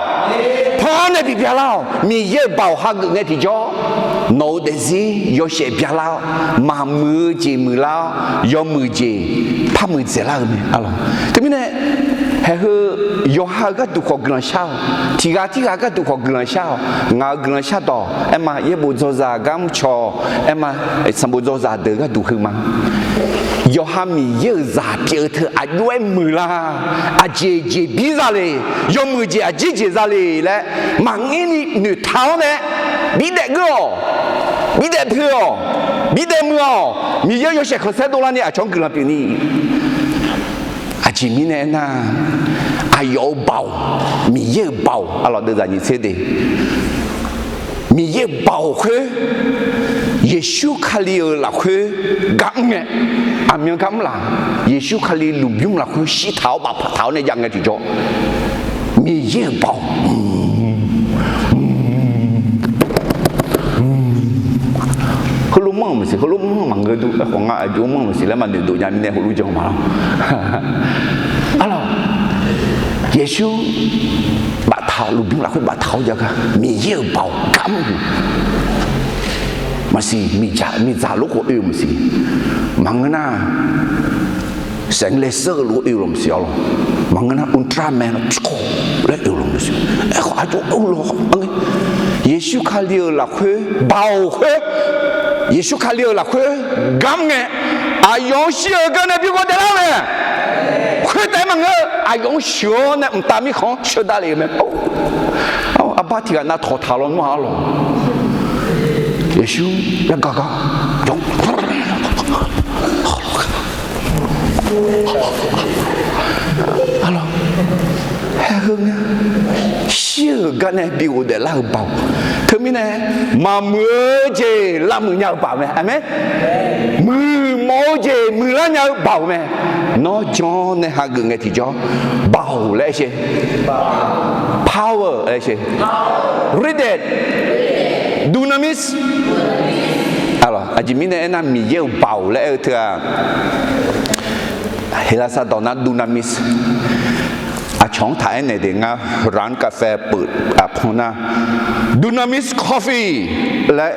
Pan-awr nae bi byalar-awq. Miqyaer-euq baoq hageuf ngae tiqjawr, nawq-euq daefzir yawshaef byalar-awr, maqmuiq-eu jeq muiqlar-awr, yawmuiq jeq parmuiq dzaeqlar-eu mae. Arlawq, teumirnae haeq heu yawqha-euq gharduq khawf guiqlanq shar-awq. Tiqghaq tirghaq gharduq khawf guiqlanq shar-awq. Ngaq-euq guiqlanq shardawq aerma, yaerbof dzawzaq gar mrcaw aerma, sanqbof dzawzaq deuq gharduq heu ma. Yawqha Miqyaer-euq zaq pyeuf-eu teu aqjox-aer muiqlar. Aqjeq jeq bir za le, yawmuiq jeq aqjir jeq za le laer maqngeur ni noeqtaq-awr nae, bidaef geur-awq, bidaef poeq-awq, bidaef muiq-awq. Miqyaer yawshaef khanqsaer dovlarni aqcawq-anr guiqlanq pyeufni. Aqjeq mirnae aernar, aqyawf-euq baoq, Miqyaer-euq baoq, arlawq deuvzaq nyiq tser de. Miqyaer-euq baoq khoer, Yeqsur Kali-euq lafkhoer gar mr ngae, aqmyan gar mr laf, Yeqsur Kali lmqbymr lafkhoer shirtaq-awr bafpaq taq-awr nae jav ngae tiqjawr, Miqyaer-euq baoq heulof manr-euq maqsiq, heulof manr maqngeur dur, aerkhawf ngar aqjox manr-euq maqsiq laer maqnoeq dov nya mirnae heulof jan ma lawr. Arlawq, Yeqsur baftaq-awr, lmqbymr lafkhoer baftaq-awr jav gar Miqyaer-euq baoq gar mr-eu maqsiq, miqdzaq, miqdzaq lof khawf oe-eu maqsiq. Maqngeur nar, saeqlaeq seur-eu lof oe-eu lawq maqsiq arlawq. Maqngeur nar, Ultraman laer oe-eu lawq maqsiq. Aerkhawf aqjox oe-eu lawq. Yeqsur Kali-euq lafkhoer baoq khoer, Yeqsur Kali-euq lafkhoer gar mr ngae, aqyawf-anr shir-eu gar nae bi ghawdaef lar-eu mae. Khoertaef maqngeur, aqyawf-anr sheuq-awr nae mqtav mirkhanq-anr sheuqdav lef-eu mae. Arbar tiq ghaq navtawq taq lawnmr-a arlawq. Yeqsur laer gar gar, arlawq, haer heu ngae, shir-euq gar nae bi ghofdaef lar-eu baoq. Teumirnae maqmuiq-eu jeq lavmuiq nya-eu baoq mae. Aqmeq. Muiqmawf-eu jeq muiqlar nya-eu baoq mae. Nawr jan-awr nae hageuf ngae tiqjawr, baoq laer aer sher. Power laer aer sher. Ride. Dunamis. Arlawq, aqjeq mirnae aernar, Miqyaer-euq baoq laer aer-eu teu-aq, Heqlaqsar dawq nar dunamis, a Cawq-anr taq aernaeq de ngar ร้านกาแฟ peuq aqpan nar, Dunamis Coffee laer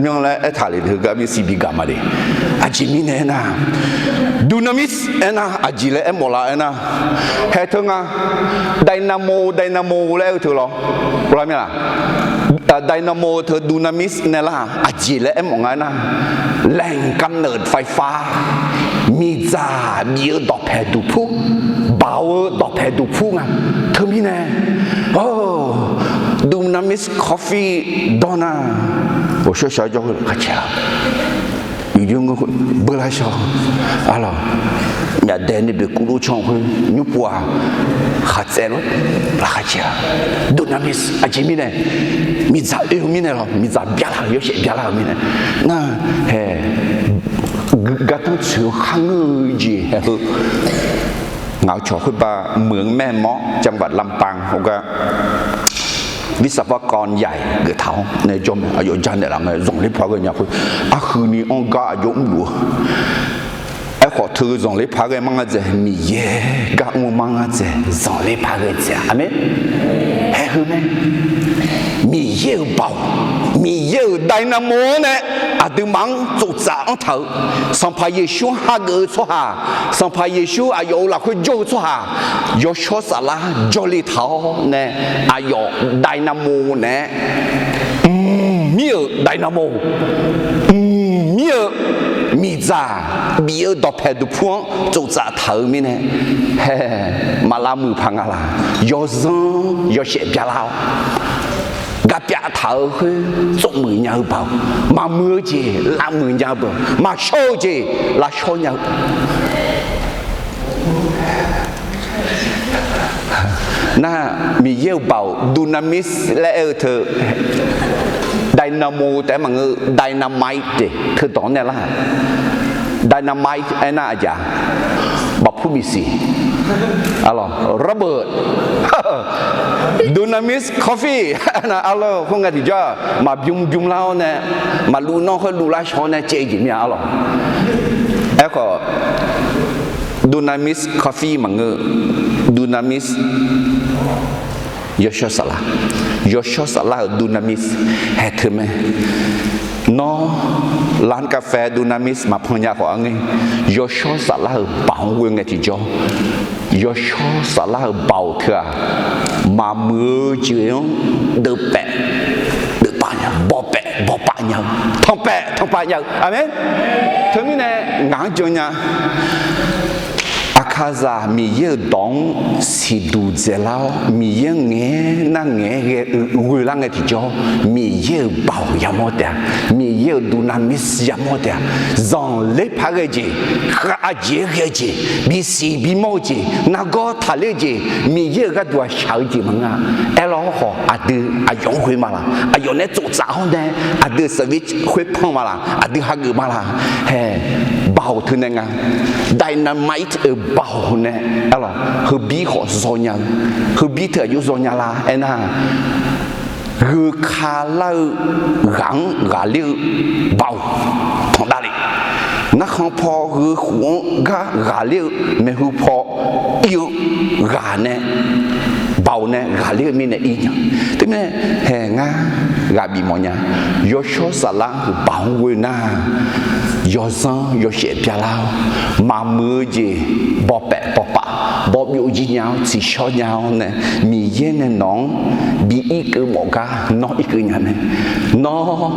myanr laer aertaq le de, heugar bisiq bi gaq ma de. Aqjeq mirnae aernar, Dunamis aernar aqjeq laer aermawf la aernar, haeq teu nga, dynamo, dynamo laer aer-eu teu lawr, lar mir-a, dynamo teu Dunamis nae lar-aq, aqjeq laer aermawf nga aernar, แหล่งกำเนิดไฟฟ้า, miqdzaq bif-eu dawqpaeq duqpur, baoq-eu dawqpaeq duqpur nga. Teumirnae, Dunamis Coffee dawr nar, ghawqshawr shaq-aer jawr-eu laqkhaq caeq-a, uqjox ngeur khoer beular shaw, arlawq, myaqdae ni beqkuv lov can khoer nymr pov-aq, khaqtsaev lof laqkhaq caeq-a. Dunamis aqjeq mirnae, miqdzaq oe-eu mirnae lawr, miqdzaq byalar-eu, yawshaef byalar-eu mirnae, nar-aq, hae, gardanr tsoeq-eu kharngeur-eu jeq haeq heu, ngaq-euq cawq khoerbav meuq-eu maermawr จังหวัดลำปาง heugar วิศวกรใหญ่ geuf taq-awr nae jawr mae. Aqyawf janaeq laf ngae zanqler paq ghae nya khoer, arhuini-anr gar aqjox mrluf-eu. Aerkhawf teu zanqler paq ghae mar nga dzaeq, Miqyaer gar mr-eu mar nga dzaeq, zanqler paq ghae dzaeq-a. Aqmeq. Haeq heu mae. Miqyaer-euq baoq, Miqyaer-euq dynamo-anr nae aqduimaf-anr tsoftsaf-anr taq-eu, Sanqpaq Yeqsur-anr hageuf-eu tsawrhaq, Sanqpaq Yeqsur aqyawf-euq lafkhoer jawr-eu tsawrhaq, Yawshawr Saflar jawrle taq-awr nae, aqyawf dynamo naeq-aer, mqmir-euq dynamo, mqmir-eu miqdzaq bif-eu dawqpaeq duqpur-anr tsoftsaf taq-euq mirnae, hae, maqlavmuiq paq nga laq. Yawzanr yawshaef byalar-awr, gapyav taq-euq khoer tsovmuiq nya-eu baoq, maqmuiq-eu jeq lavmuiq nya-eu baoq, maqshawr-eu jeq lavshawr nya-eu nar, Miqyaer-euq baoq Dunamis laer aer-eu teu, dynamo taef-aer maqngeur, dynamite teu dawq-anr nae lar-aq, dynamite aernar aqjaf, bafpur bisiq, arlawq, rubber, Dunamis Coffee nar, arlawq, khoerngae tiqjawr-aq maqbymr bymr lar-awr nae, maqluv nanr khoer luvlar shaw-awr nae caev jeq mir-a, arlawq. Aerkhawf, Dunamis Coffee maqngeur, Dunamis, Yawshawr Saflar, Yawshawr Saflar-euq Dunamis haeq teu mae. Nawr ร้านกาแฟ Dunamis maqpan nya khawf arngae, Yawshawr Saflar-euq baoq-anr ghoe ngae tiqjawr, Yawshawr Saflar-euq baoq teu-aq, maqmuiq-eu jeq-anr deuvpaef deuvpav nya, bawpaef bawpav nya-eu, tanqpaef tanqpav nya-eu. Aqmeq. Teumirnae ngaq-anr jan nya. Aqkaqzaq Miqyaer-euq dawq-anr siqduq dzaeqlar-awr, Miqyaer-anr ngaeq-aer nar ngaeq-aer ghae-eu ghoelar ngae tiqjawr, Miqyaer-euq baoq yamawr taef-a. Miqyaer-euq Dunamis yamawr taef-a. Zanqler paq ghae-eu jeq, khav aqjeq-aer ghae-eu jeq, bisiq bimawr-eu jeq, nargawr taqler-eu jeq, Miqyaer-euq gharduq-aq shaq-eu jeq maqngeur-a. Aerlawr khawf aqdui aqyawf-anr ghoe ma laq? Aqyawf nae tsoftsaf-awr nae aqdui-euq service khoerpan ma laq? Aqdui hageuf ma laq? Hae, baoq teu nae nga. Dynamite-euq baoq nae, arlawq, heubir khawf zaw nya-eu, heubir teu aqjox zaw nya la aernar, gheu ka lar-eu ghaq-anr ghaqler-eu baoq tanqdav le. Narkhan paw gheu khof-anr gar ghaqler-eu maeqhu paw ir-eu ghaq nae, baoq nae ghaqler-eu mirnae ir nya. Teumirnae, hae, ngar ghaq bif mawf nya. Yawshawr Saflar-euq baoq-anr ghoe nar, yawzanr yawshaef byalar-awr, maqmuiq-eu jeq bawpaef bawpav, bawbyov jir nya-awr, tsiqshawr nya-awr nae, Miqyaer nae nawq-anr bi irkeuv mawf gar nawr irkeuv nya mae. Nawr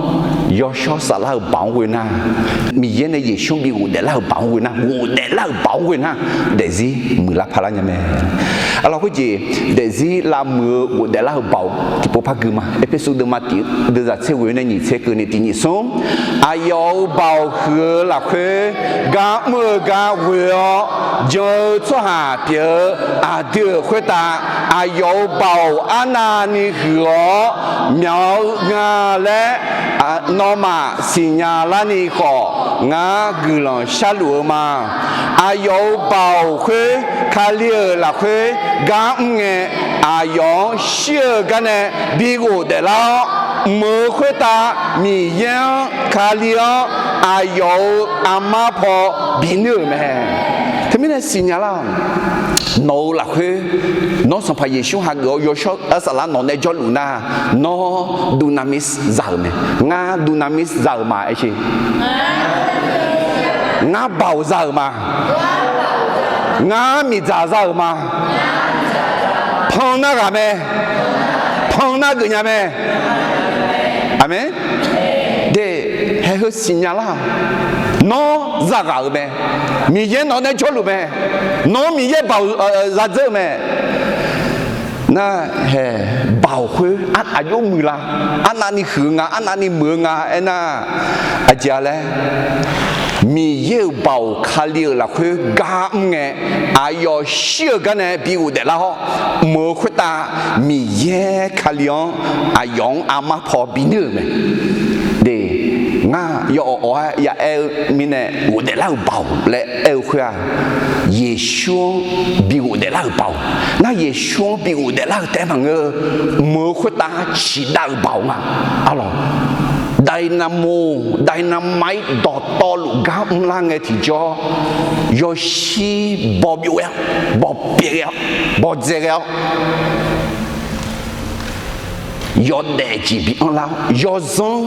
Yawshawr Saflar-euq baoq-anr ghoe nar, Miqyaer nae Yeqsur bi ghofdaef lar-euq baoq-anr ghoe nar, ghofdaef lar-euq baoq-anr ghoe nar, daefzir muiqlar paq lar nya mae. Arlawq, khoerjeq daefzir lavmuiq-eu ghofdaef lar-euq baoq tiqpov par gui ma. Erpersu deuvma tiq deuvzaq tser ghoe nae nyiq tser keuvni tiq nyiq smr, aqyawf-euq baoq huiq-eu lafkhoer gar mr-eu gar ghoe-awr jan-eu tsawrhaq pyeuf-eu aqdui-euq khoertav, aqyawf-euq baoq arnavni huiq-awr myaq-eu nga laer nawmaf siqnya larni khawf, ngar guiqlanq sharluf-eu ma. Aqyawf-euq baoq khoer Kali-euq lafkhoer gar mr ngae, aqyawf-anr shir-eu gar nae bi ghofdaef lar-awr, mq-euq khoertav Miqyaer-anr, Kali-anr, aqyawf-euq armar paw binuir-euq mae. Teumirnae siqnya lar-awq. Nawq-euq lafkhoer Nawr Sanqpaq Yeqsur hageuf-awr yawshawr saflar nawq nae jawrluf nar, nawr dunamis za-euq mae. Ngar dunamis za-euq ma aer sher. Ngar baoq za-euq ma. Ngar miqdzaq za-euq ma. Pan nar ghaq mae. Pan nar geufnya mae. Aqmeq. De, haeq heu siqnya lar. Nawr zaghaq-euq mae. Miqyaer nawq nae jawrluf mae. Nawr Miqyaer baoq zadzeur-eu mae. Nar haeq baoq khoer aqjox muiqlar. Arnavni huiq-eu nga, arnavni muiq-eu nga aernar, aqjeq-a laer, Miqyaer-euq baoq Kali-euq lafkhoer gar mr ngae, aqyawf shir-euq gar nae bi ghofdaef lar-awr, mq-euq khoertav Miqyaer Kali-anr aqyawf-anr armar paw bi nuir-euq mae. De, ngar yawawq awq-aer ya aer-eu mirnae ghofdaef lar-euq baoq laer aer-eu khoer-aq, Yeqsur-anr bi ghofdaef lar-euq baoq. Nar Yeqsur-anr bi ghofdaef lar-euq taef maqngeur-eu, mq-euq khoertav ciqdav-euq baoq nga. Arlawq, dynamo, dynamite dawqtawvluf gar mrlar ngae tiqjawr, yawshir baw byov ghae-awr, baw pyaev ghae-awr, baw dzae ghae-awr, yawdaef jeq bi anrlar-awr, yawzanr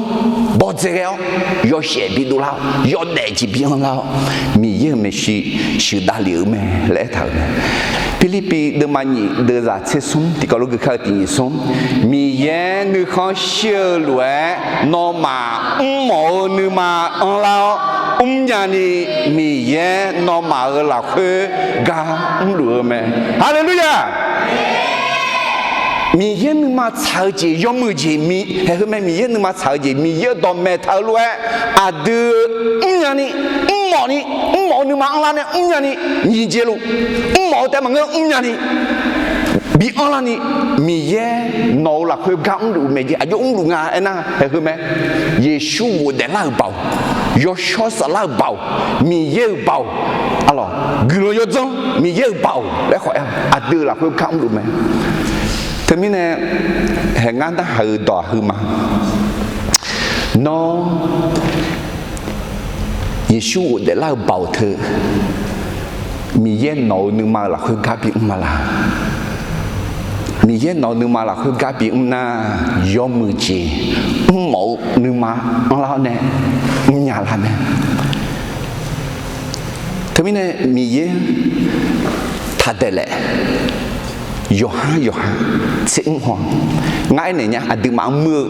baw dzae ghae-awr, yawshaef bi dovlar-awr, yawdaef jeq bi anrlar-awr, Miqyaer-euq maeqshi sheuqdav lef-eu mae laer aertaq-euq mae. Pirlirpiv deuvma nyiq deuvzaq tser smr tiqkawv lof gui kar-eu tiq nyiq smr, Miqyaer nuikhanr shir-eu lof-aer nawmaf mrmawf-eu nuima anrlar-awr, mrnya ni Miqyaer nawmaf-euq lafkhoer gar mrluf-eu mae. Haleluya! Miqyaer nuima tsaq-eu jeq, yawmuiq jeq, haeq heu mae, Miqyaer nuima tsaq-eu jeq, Miqyaer-euq dawqmaeq taq-eu lof-aer aqdui mrnya ni, mrmawf ni, mrmawf-eu nuima anrlar nae mrnya ni, nyiq jeq luf, mrmawf-eu taef maqngeur mrnya ni, bi anrlar ni, Miqyaer nawq-euq lafkhoer gar mrluf mae jeq, aqjox mrluf nga aernar, haeq heu mae. Yeqsur ghofdaef lar-euq baoq, yawshawr saflar-euq baoq, Miqyaer-euq baoq, arlawq, guiqlanq yawdzanr Miqyaer-euq baoq laer khawf aer-eu, aqdui-euq lafkhoer gar mrluf mae. Teumirnae, haeq ngar narhaq-eu dawq aqheu ma. Nawr Yeqsur ghofdaef lar-euq baoq teu, Miqyaer nawq-euq nuima-euq lafkhoer gar bimr ma la? Miqyaer nawq-euq nuima lafkhoer gar bimr nar, yawmuiq jeq mrmawf-eu nuima anrlar-awr nae mrnya lar mae. Teumirnae Miqyaer taqdaeq laef, yawqhar yawqha tser mr haw, ngar aernaeq nya aqduimaf-anr muir-eu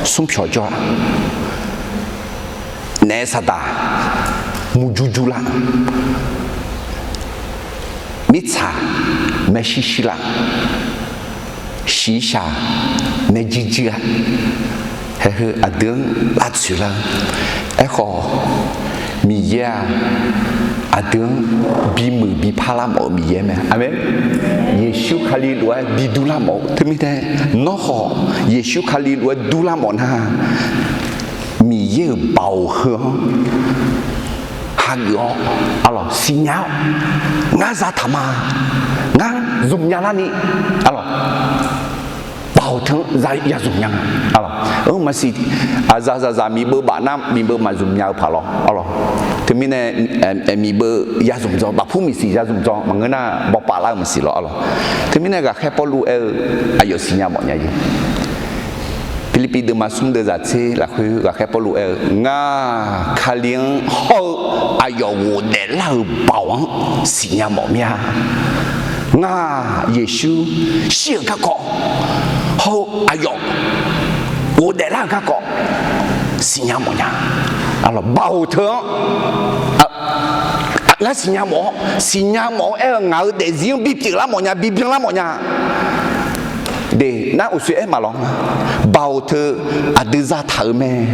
smrpyawq jawr-a, naef saqdaq murjur jur lar, mirtsaq maershuir shuir lar, shiqshaq maerjuir juir-a, haeq heu aqdui-anr lavtsoeq lar-eu. Aerkhawf, Miqyaer-aq, aqdui-anr bimuiq bipar lar mawf-eu Miqyaer mae. Aqmeq. Yeqsur Kali lof-aer bidur lar mawf-eu teumirnae, nawr khawf Yeqsur Kali lof-aer dur lar mawf nar, Miqyaer-euq baoq heu-anr hageuf-awr, arlawq, siqnya-awr, ngar zataq ma, ngar zmqnya larni, arlawq, baoq teu-anr ya zmqnya nga, arlawq, maqsiq, aqzaq zaqzaq miqbeuv baf nar miqbeuv maqzmq nya-eu paq lawr, arlawq. Teumirnae, miqbeuv ya zmq dzaw, bafpur miqsiq ya zmq dzaw maqngeur nar bawpav lar-eu maqsiq lawr, arlawq. Teumirnae ghaqkhaer Pawrluv aer-eu aqyawf siqnya mawf nya jeq. Pirlirpiv deuvma smr deuvzaq tser lafkhoer ghaqkhaer Pawrluv aer-eu, Ngaq Kali-anr hawr-eu aqyawf ghofdaef lar-euq baoq-anr siqnya mawf mir-a. Ngaq Yeqsur shir-euq garkawv hawr-eu aqyawf ghofdaef lar-euq garkawv siqnya mawf nya. Arlawq, baoq teu-anr ngar siqnya mawf-awr, siqnya mawf-awr aer-eu ngaq-euq daefzir-anr bipyeuf lar mawf nya, bibyan lar mawf nya. De, nar uqshoe aer maqlawr nga. Baoq teu aqdui zataq-euq mae.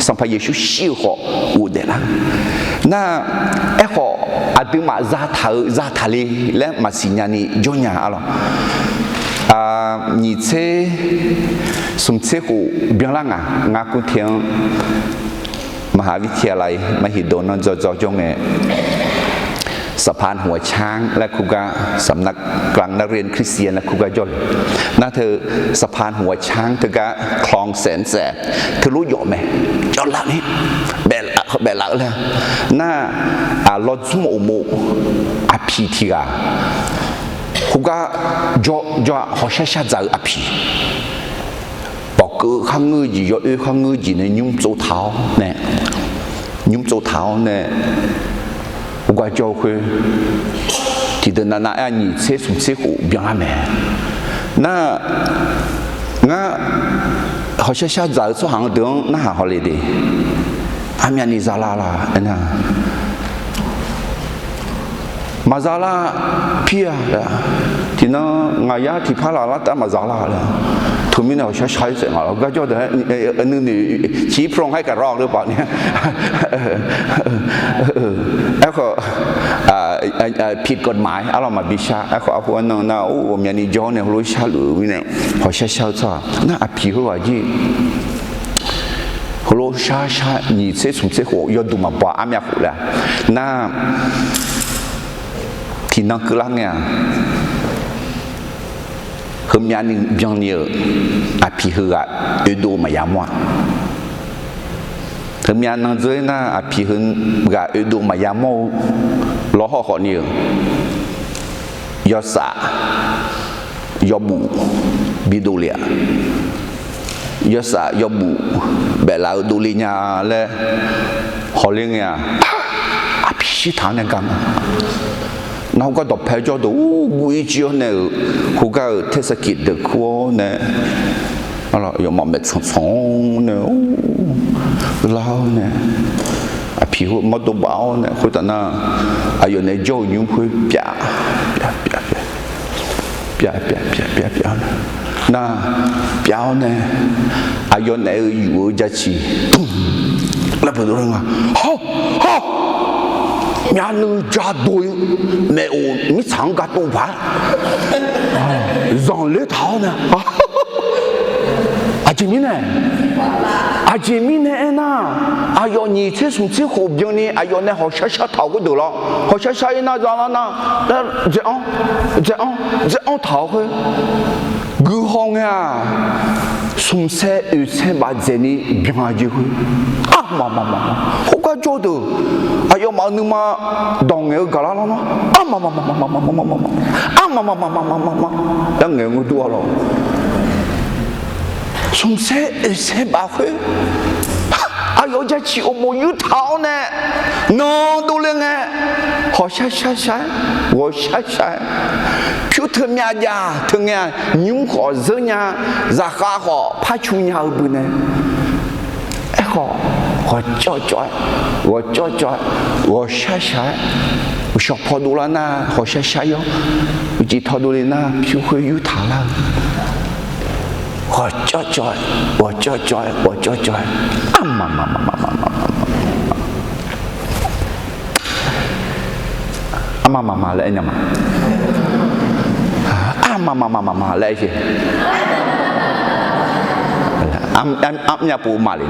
Sanqpaq Yeqsur shir-euq khawf ghofdaef lar. Nar, aerkhawf aqduimaf zataq-euq zataq le laer maqsiq nyani jawr nya, arlawq. Nyiq tser smq tser khof byanlar ngaq, ngar kur te-anr มหาวิทยาลัยมหิดล นั่น jawr jawr jawr ngae, สะพานหัวช้าง laer kur gar, สำนักกลางนักเรียนคริสเตียน laer kur gar jawrle. Nar teu สะพานหัวช้าง teugar คลองแสนแสบ teulof jawf mae, jawrlaf ni, baeflaf-eu laer. Nar, lawdzmr uqmov aqpiq tiq ghaq Khoergar jawr jawr-aq, hawshar shar dzaq-eu aqpiq, bawqkeuv kharngeur jeq, yawoer kharngeur jeq nae nymr tsov taq-awr nae, nymr tsov taq-awr nae, khoergar jawr-eu khoer, tiqdeuq navnav aer-a, nyiq tser smq tser khof byanlar mae. Nar, ngar hawshar shar dzaq-eu tsawrhaq-anr deuq-anr narhaq haw le de. Armyavni za lar la aernar, maqza lar pir-a laer, tiqnan ngaq yar tiqpar laf lar tav maqza lar laer, teumirnae hawshar shar-ir saef ngaq lawr. Garjawr deuq-aer nuinoeq ciq pron haer kaq rawr-eu paf ni, aerkhawf, ผิดกฎหมาย arlawr maqbi shar. Aerkhawf arhu arnan nar, or, ghawqmyani jawr nae heulof sharluf-eu mirnae, hawshar shar-eu tsawrhaq nar aqpiq heughaq jir, heulof shar shar nyiq tser smq tser khof yawduq maqbaw armyav khof laer nar, tiqnan keuvlar ngae-aq, heumyav ni byanni-euq aqpiq heughaq oedov maqya mawr-a. Heumyav nan dzeur-ir nar, aqpiq heughaq oedov maqya mawr-eu lawr hawr khawf ni-euq, yawsaf yawbuf bidov le-aq, yawsaf yawbuf baeflaf-eu dovle nya laer hawler ngae-aq, aqpiq shirtaq-anr nae gar nga. Nar khoergar dawqpae jawr deuq ur guv-ir jir-awr nae-euq, khoergar-euq เทศกิจ deuq kur-awr nae, yawmaf maeqtsanq tsanq-awr nae, lar-awr nae, aqpiq khoer mawrdo baf-awr nae khoertav nar, aqyawf nae jawr-eu nymr khoer pyav pyav pyav pyav pyav pyav pyav pyav-awr nae, nar pyav-awr nae, aqyawf naeq-eu yuf-eu jacir, laer peuq dov-aer nga. Hawr, hawr, myavnuiv jadov-ir, maeqoq mirtsaq-anr gardov paq-aer zanqler taq-awr nae, aqjeq mirnae, aqjeq mirnae aernar, aqyawf nyiq tser smq tser khof byanni aqyawf nae hawqshar shar taq-awr khoerdeuq lawr, hawqshar shar-ir nar zalar nar, dzaeq-anr, dzaeq-anr, dzaeq-anr taq-awr khoer, guihaw ngae-aq, smqsaer oeqsaer baf dzaeqni byan-a jeq khoer, armaf maf maf maf, khoergar jawr deuq, aqyawfmaf nuima dawq ngaeq-eu gaqlar lar nar, armaf maf maf maf maf, armaf maf maf maf maf maf, yar ngaeq-eu ngeur dur-a lawr. Smqsaer oeqsaer baf khoer, aqyawf jacir uqmov yurtaq-awr nae, nan dovle ngae, hawqshar shar shar-aer, ghawqshar shar-aer, pyur teu myav jav teu ngae-a, nymr khawf zeur nya, zaqkhav khawf par cu nya-eu bui nae, aerkhawf, ghawqcawv cawv-aer, ghawqcawv cawv-aer, ghawqshar shar-aer, uqshawq paw dovlar nar hawqshar shar-ir-awr, uqcif taw dovle nar pyur khoer yurtaq lar-eu, ghawqcawv cawv-aer, ghawqcawv cawv-aer, ghawqcawv cawv-aer, armaf maf maf maf maf maf maf, armaf maf maf laer aer nya ma, armaf maf maf maf maf laer aer-eu, armyav pov maf le,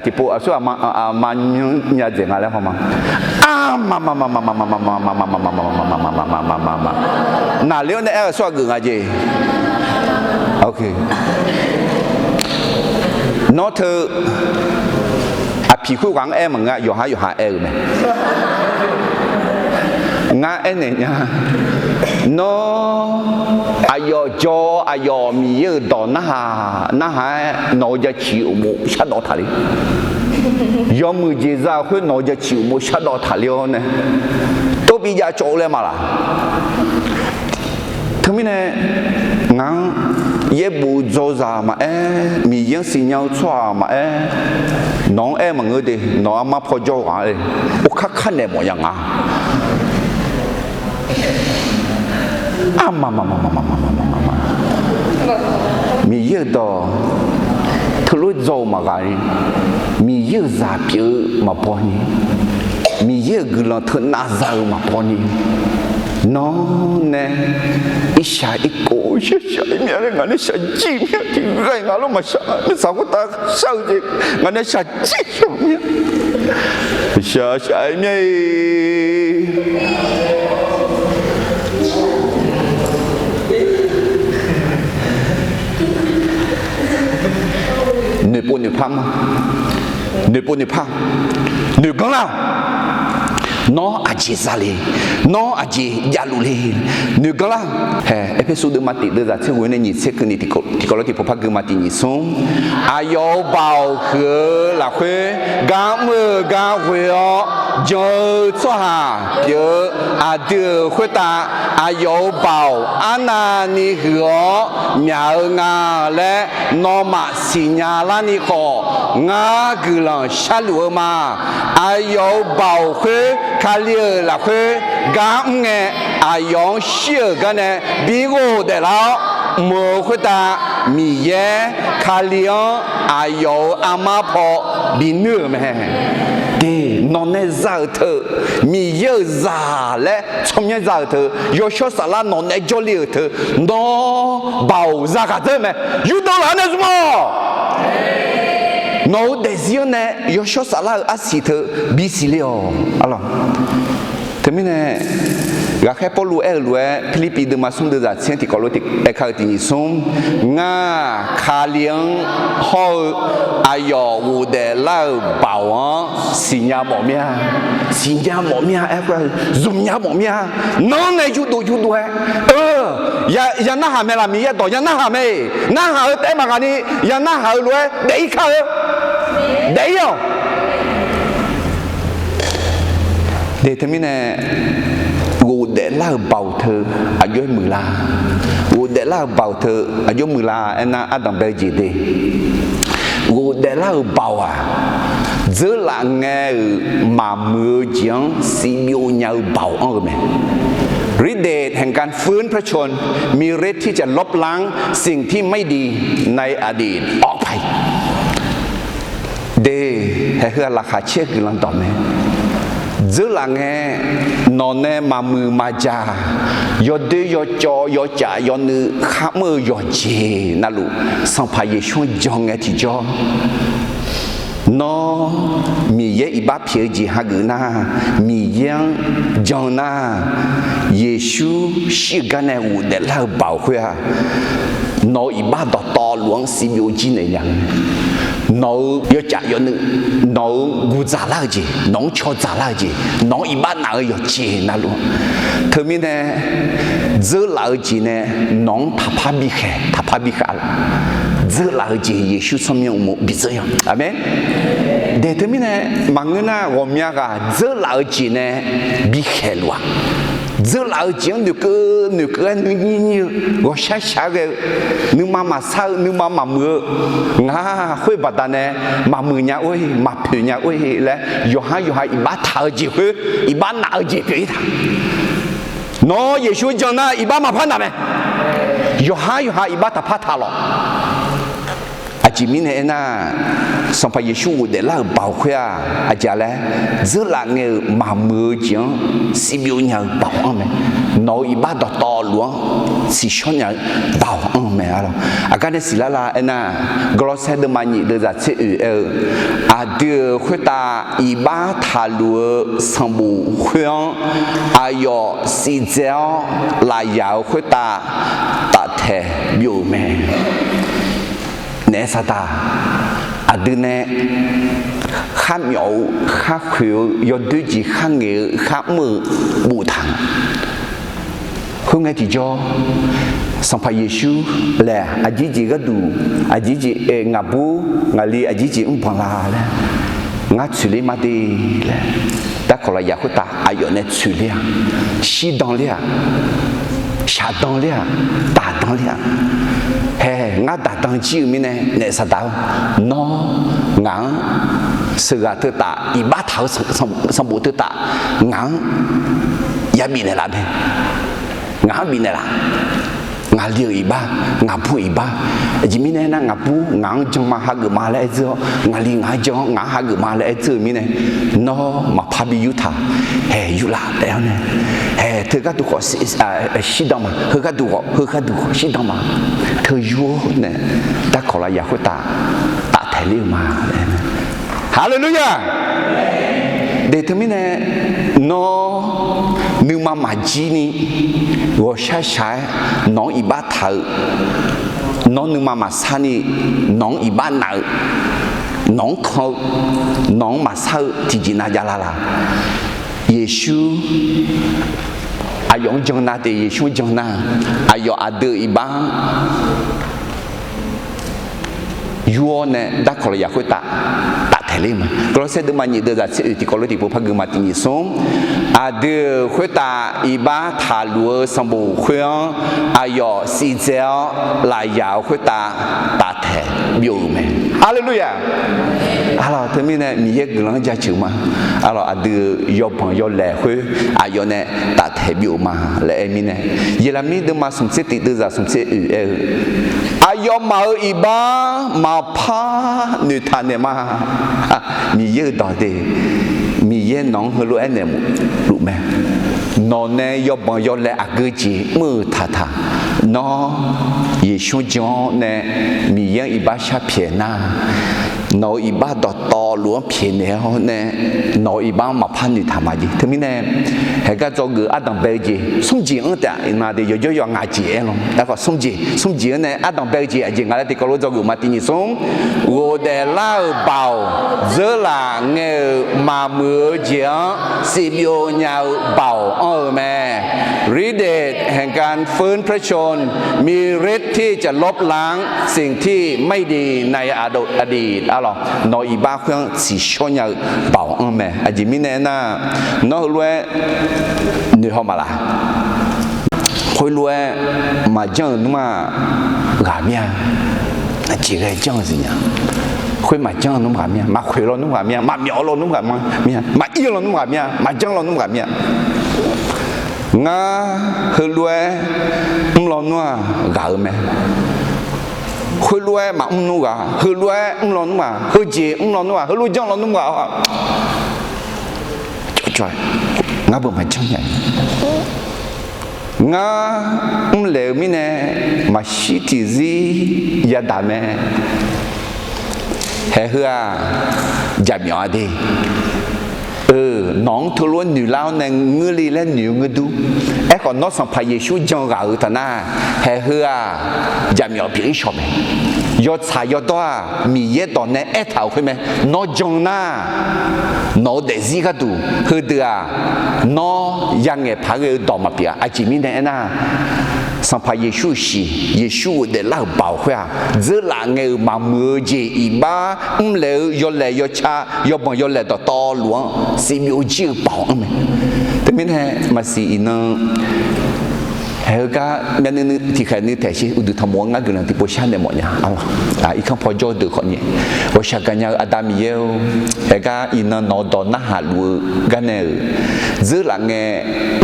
tiqpov aqsur aqma nymr nya dzaeq nga laer haw ma, armaf maf maf maf maf maf maf maf maf maf maf maf maf maf maf maf maf maf maf, naqler-awr nae aer-eu aqsur aqgeuf nga jeq. Nawr teu aqpiq khoerghaq-anr aer maqngeur-a, yawqhar yawqha aer-eu mae. Ngar aernaeq nya. Nawr aqyawf jawr-awr aqyawf Miqyaer-euq dawq narhaq narhaq-aer nawq-eu jacir uqmov shardawv taqler, yawmuiq jeq za-eu khoer nawq-eu jacir uqmov shardawv taqler-awr nae, tov bi jav cawv-eu laer ma laq? Teumirnae ngaq-anr yaerbof dzaw-eu zaq maqaer, Miqyaer-anr siqnya-eu tsawrhaq maqaer, nawq-anr aer maqngeur de, nawq armar paw jawr-eu ghaq-a le, okar kar naeq mawf ya nga. Armaf maf maf maf maf maf maf maf maf, Miqyaer-euq dawq teulof dzaw-euq maqghaq ni, Miqyaer-euq zaq pyeuf-eu maqbaw ni, Miqyaer-euq guiqlanq teunav za-eu maqbaw ni, nawr nae irshaq irkhof shaqshaq ir myav laer ngaq nae shaqjir myav tiq ghaq-iq ngaq lawr maqshaq, mirtsaq khoertav shar-eu jeq ngaq nae shaqjir shaq myav, shaqshaq ir myav-iq. Noeqpov noeqpar ma. Noeqpov noeqpar, noeqganr lar-awq. Nawr aqjeq za le? Nawr aqjeq javluf le? Noeqganr lar. Hae, Erpersu deuvma tiq deuvzaq tser ghoe nae nyiq tser keuvni tiqkawv lof tiqpov par gui ma tiq nyiq smr. Aqyawf-euq baoq huiq-eu lafkhoer gar mr-eu gar ghoe-awr jan-eu tsawrhaq pyeuf-eu aqdui-euq khoertav, aqyawf-euq baoq arnavni huiq-awr myaq-eu nga laer nawmaf siqnya larni khawf, ngar guiqlanq sharluf-eu ma. Aqyawf-euq baoq khoer Kali-euq lafkhoer gar mr ngae, aqyawf-anr shir-euq garnae bi ghofdaef lar-awr, mq-euq khoertav Miqyaer Kali-anr aqyawf-euq armar paw binuir-euq mae. De, nawq nae za-euq teu, Miqyaer-euq zaq laer tsawrmyanr za-euq teu, yawshawr saflar nawq nae jawrle-euq teu, nawr baoq zaghaq dzeur mae. Yurdanq laf-anr nae zmq-awq. Nawq-euq daefzir-anr nae yawshawr saflar-euq arsiq teu bisiq le-awq. Arlawq, teumirnae ghaqkhaer Pawrluv aer-euq lof-aer Pirlirpiv deuvma smr deuvzaq tser tiqkawv lof aerkar-eu tiq nyiq smr, ngar Kali-anr hawr-eu aqyawf ghofdaef lar-euq baoq-anr siqnya mawf mir-a. Siqnya mawf mir-a aer khoer, zmqnya mawf mir-a. Nanr nae yurdov yurdov-aer, eu, ya narhaq mae laq, Miqyaer dawq ya narhaq mae. Narhaq-eu taef-aer maqghaq ni ya narhaq-eu lof-aer daef-ir kar-eu. Daef-ir-awq. De, teumirnae ghofdaef lar-euq baoq teu aqjox-aer muiqlar. Ghofdaef lar-euq baoq teu aqjox muiqlar aernar, ardanq bae-eu jeq de. Ghofdaef lar-euq baoq-aq, dzeurlaf ngae-euq maqmuiq-eu jeq-anr sivbyov nya-eu baoq anr-eu mae. ฤทธิ์เดชแห่งการฟื้นพระชนม์ มีฤทธิ์ที่จะลบล้างสิ่งที่ไม่ดีในอดีตออกไป De, haeq heu-aq laqkhaq caer-eu guiqlanq dawq mae. Dzeurlaf ngae nawq nae maqmuiq maqjaq, yawdoer yawcawv yawcaf yawnuiv kharmr-eu yawqjeq navluf Sanqpaq Yeqsur-anr jan ngae tiqjawr, nawr Miqyaer iqbax pyaeq-eu jeq hageuf nar, Miqyaer-anr jan nar, Yeqsur shir-eu gar nae ghofdaef lar-eu baoq khoer-aq, nawq-euq iqbax dawqtawvluf-anr sivbyov jir naeq nya-eu, nawq-euq yawcaf yawnuiv, nawq-euq guqdzaq lar-eu jeq, nawq-anr caw dzaq lar-eu jeq, nawq-anr iqbax naf-eu yawqjeq navluf. Teumirnae dzeurlaf-eu jeq nae nawq-anr taqpar bikhaeq taqpar bikhav laf. Dzeurlaf-eu jeq Yeqsur tsawrmyanr uqmov bidzeur-a. Aqmeq. De, teumirnae maqngeur nar, ghawqmya ghaq dzeurlaf-eu jeq nae bikhaeq luf-aq, dzeurlaf-eu jeq-anr noeqkeuv noeqkeuv-aer nuinyir nyir-eu, ghawqshaq shaq-aer ghae-eu, nuima maqsar-eu, nuima maqmuiq-eu, ngaq khoer baqdanae maqmuiq nya or-e, maqpoeq nya or-e laer yawqhar yawqha iqbax taq-eu jeq khoer iqbax naf-eu jeq pyeuf-ir taq. Nawr Yeqsur jan nar iqbax maqpar naf mae. Yawqhar yawqha iqbax taqpar taq lawq. Aqjeq mirnae aernar, Sanqpaq Yeqsur ghofdaef lar-euq baoq khoer-aq, aqjeq laer, dzeurlaf ngae-euq maqmuiq-eu jeq-anr sivbyov nya-eu baoq anr mae. Nawq-euq iqbax dawqtawvluf-anr siqshawr nya-eu baoq anr mae. Aqgar nae siqlar la aernar, Gawrlawrsaer deuvma nyiq deuvzaq tser oeq aer-eu, aqdui-euq khoertav iqbax taqluf-eu sanqbof khoer-anr aqyawf sivdzae-awr lafyaq-euq khoertav taftaeq byov-euq mae. Naef saqdaq, aqdui nae kharmyawf-eu, kharkhoeq-eu, yawdoer jeq kharngaeq-eu, kharmr-eu boftaq-a. Khoerngae tiqjawr, Sanqpaq Yeqsur laer aqjeq jeq gharduq, aqjeq jeq ngaqbur ngaqli aqjeq jeq mrbanq la laer, ngar tsoeqler ma de laer, darkawq lafyaq khoertav aqyawf nae tsoeqler-aq, shirdan ler-aq, shaqdan ler-aq, daqdan ler-aq, hae, ngar daqdan jir-eu mirnae naef saqdaq-eu, nawr ngaq-anr sheuqghaq teutaf iqbax taq-eu sanqbof teutaf ngaq-anr ya bifnaeq laf mae. Ngaq-anr bifnaeq laf. Ngaqli-euq iqbax, ngaqbur iqbax. Aqjeq mirnae aernar, ngaqbur ngaq-anr jan ma hageuf ma laer aer dzeur-awr, ngaqli ngaq-anr jan-awr ngaq-anr hageuf ma laer aer dzeur-eu mirnae, nawr maqpar bi yurtaq. Hae, yurlaf taef-awr nae, hae, teu gharduq khawf shirdan ma, heu gharduq khawf, heu gharduq khawf shirdan ma. Teu yur-awr nae, darkawq lafyaq khoertav taftaeq ler-eu ma. Haleluya! De teumirnae, nawr nuima maqjir ni ghawqshaq shaq-aer nawq-anr iqbax taq-eu, nawr nuima maqsar ni nawq-anr iqbax naf-eu, nawq-anr kan-eu, nawq-anr maqsar-eu tiqjeq nav javlar la? Yeqsur, aqyawf-anr jan nar te, Yeqsur-anr jan nar, aqyawf aqdui-euq iqbax-anr yur-awr nae darkawq lafyaq khoertav taftaeq ler ma. Gawrlawrsaer deuvma nyiq deuv zaq tser oeq tiqkawv lof tiqpov par gui ma. Tiq nyiq smr, aqdui-euq khoertav iqbax taqluf-eu sanqbof khoer-anr aqyawf sivdzae-awr lafyaq-euq khoertav taftaeq byov-euq mae. Haleluya! Arlawq, teumirnae Miqyaer guiqlanq-anr jaceuq ma. Arlawq, aqdui-euq yawbanq yawlaeq khoer aqyawf nae taftaeq byov-euq ma laer aer mirnae, Yeqlaqmir deuvma smq tser tiq deuv zaq smq tser oeq aer-eu, aqyawfmaf-euq iqbax maqpar noeqtaq naeq ma. Miqyaer-euq dawq de, Miqyaer nawq-anr heulof-aer naeq luf mae. Nawq nae yawbanq yawlaeq aqgeu jeq mr-euq taqtaq, nawr Yeqsur jan-awr nae Miqyaer-anr iqbax shar pyaeq nar, nawq-euq iqbax dawqtawvluf-anr pyaeqnaeq-awr nae, nawq-euq iqbax-anr maqpar noeqtaq ma jeq. Teumirnae, haeqgar dzawgeuf ardanq bae-eu jeq smr jeq-anr taef-a. Iqnan de yawjawr yawqngav jeq aer lawr. Aerkhawf smr jeq, smr jeq-anr nae ardanq bae-eu jeq aqjeq nga laer tiqkawv lof dzawgeuf ma. Tiq nyiq smr, ghofdaef lar-euq baoq, dzeurlaf ngae-euq maqmuiq-eu jeq-anr sivbyov nya-eu baoq anr-eu mae. Read it, แห่งการฟื้นพระชนม์ มีฤทธิ์ที่จะลบล้างสิ่งที่ไม่ดีในอดีต Arlawq, nawq-euq iqbax khoer-anr tsiqshawr nya-eu baoq anr mae. Aqjeq mirnae aernar, nawr heulof-aer noeqhaw maqlaf. Khoerlof-aer maqjanr-euq nmr-aq ghaq mir-a. Aqjeq ghae janr-eu siqnya. Khoer maqjanr-eu nmr ghaq mir-a. Maqkhoeq lawnmr ghaq mir-a. Maqmyawf lawnmr ghaq mir-a. Maqir lawnmr ghaq mir-a. Maqjanr lawnmr ghaq mir-a. Ngar heulof-aer mr lawnmr-aq ghaq-eu mae. Khoerlof-aer maqmr nmr ghaq, heulof-aer mr lawnmr ghaq, heujeq mr lawnmr ghaq, heulof janr lawnmr ghaq-awr, cawvcawv-aer ngar beu maqjanr nya. Ngar mrlaeq-eu mirnae maqshir tiqzir yadaq mae. Haeq heu-aq, jaqmyawf-a de. Nawq-anr teulof-aer noeqlar-awr nae ngeur le laer noeq-eu ngeur dur. Aerkhawf, nawr Sanqpaq Yeqsur jan ghaq-euq taq nar, haeq heu-aq, jaqmyawf pyeuf-ir shawq mae. Yawtsaq yawdawr-aq, Miqyaer dawq nae aertaq-euq khoer mae. Nawr jan nar, nawq-eu daefzir gharduq heudeuq-aq, nawr yangaeq paq-aer ghae-eu dawq maqpyeuf-a. Aqjeq mirnae aernar, Sanqpaq Yeqsur-euq shiq, Yeqsur ghofdaef lar-euq baoq khoer-aq, dzeurlaf ngae-euq maqmuiq-eu jeq iqbax mrlaeq-eu yawlaeq yawca, yawbanq yawlaeq dawqtawvluf-anr sivbyov jir-eu baoq anr mae. Teumirnae maqsiq iqnan, haeq heugar myavnuiv nuiv tiqkhaeq nuiv taeq sher uqduq tanqmof-anr ngar guiqlanq tiqpov sharnaeq mawfnya. Aqlawq, irkanr paw jawr-eu deuq khawf nyaef, ghawqshaq gaqnya-eu Aqda Miqyaer-or, haeq gar iqnan nawq-eu dawq narhaq luf-eu gar nae-euq dzeurlaf ngae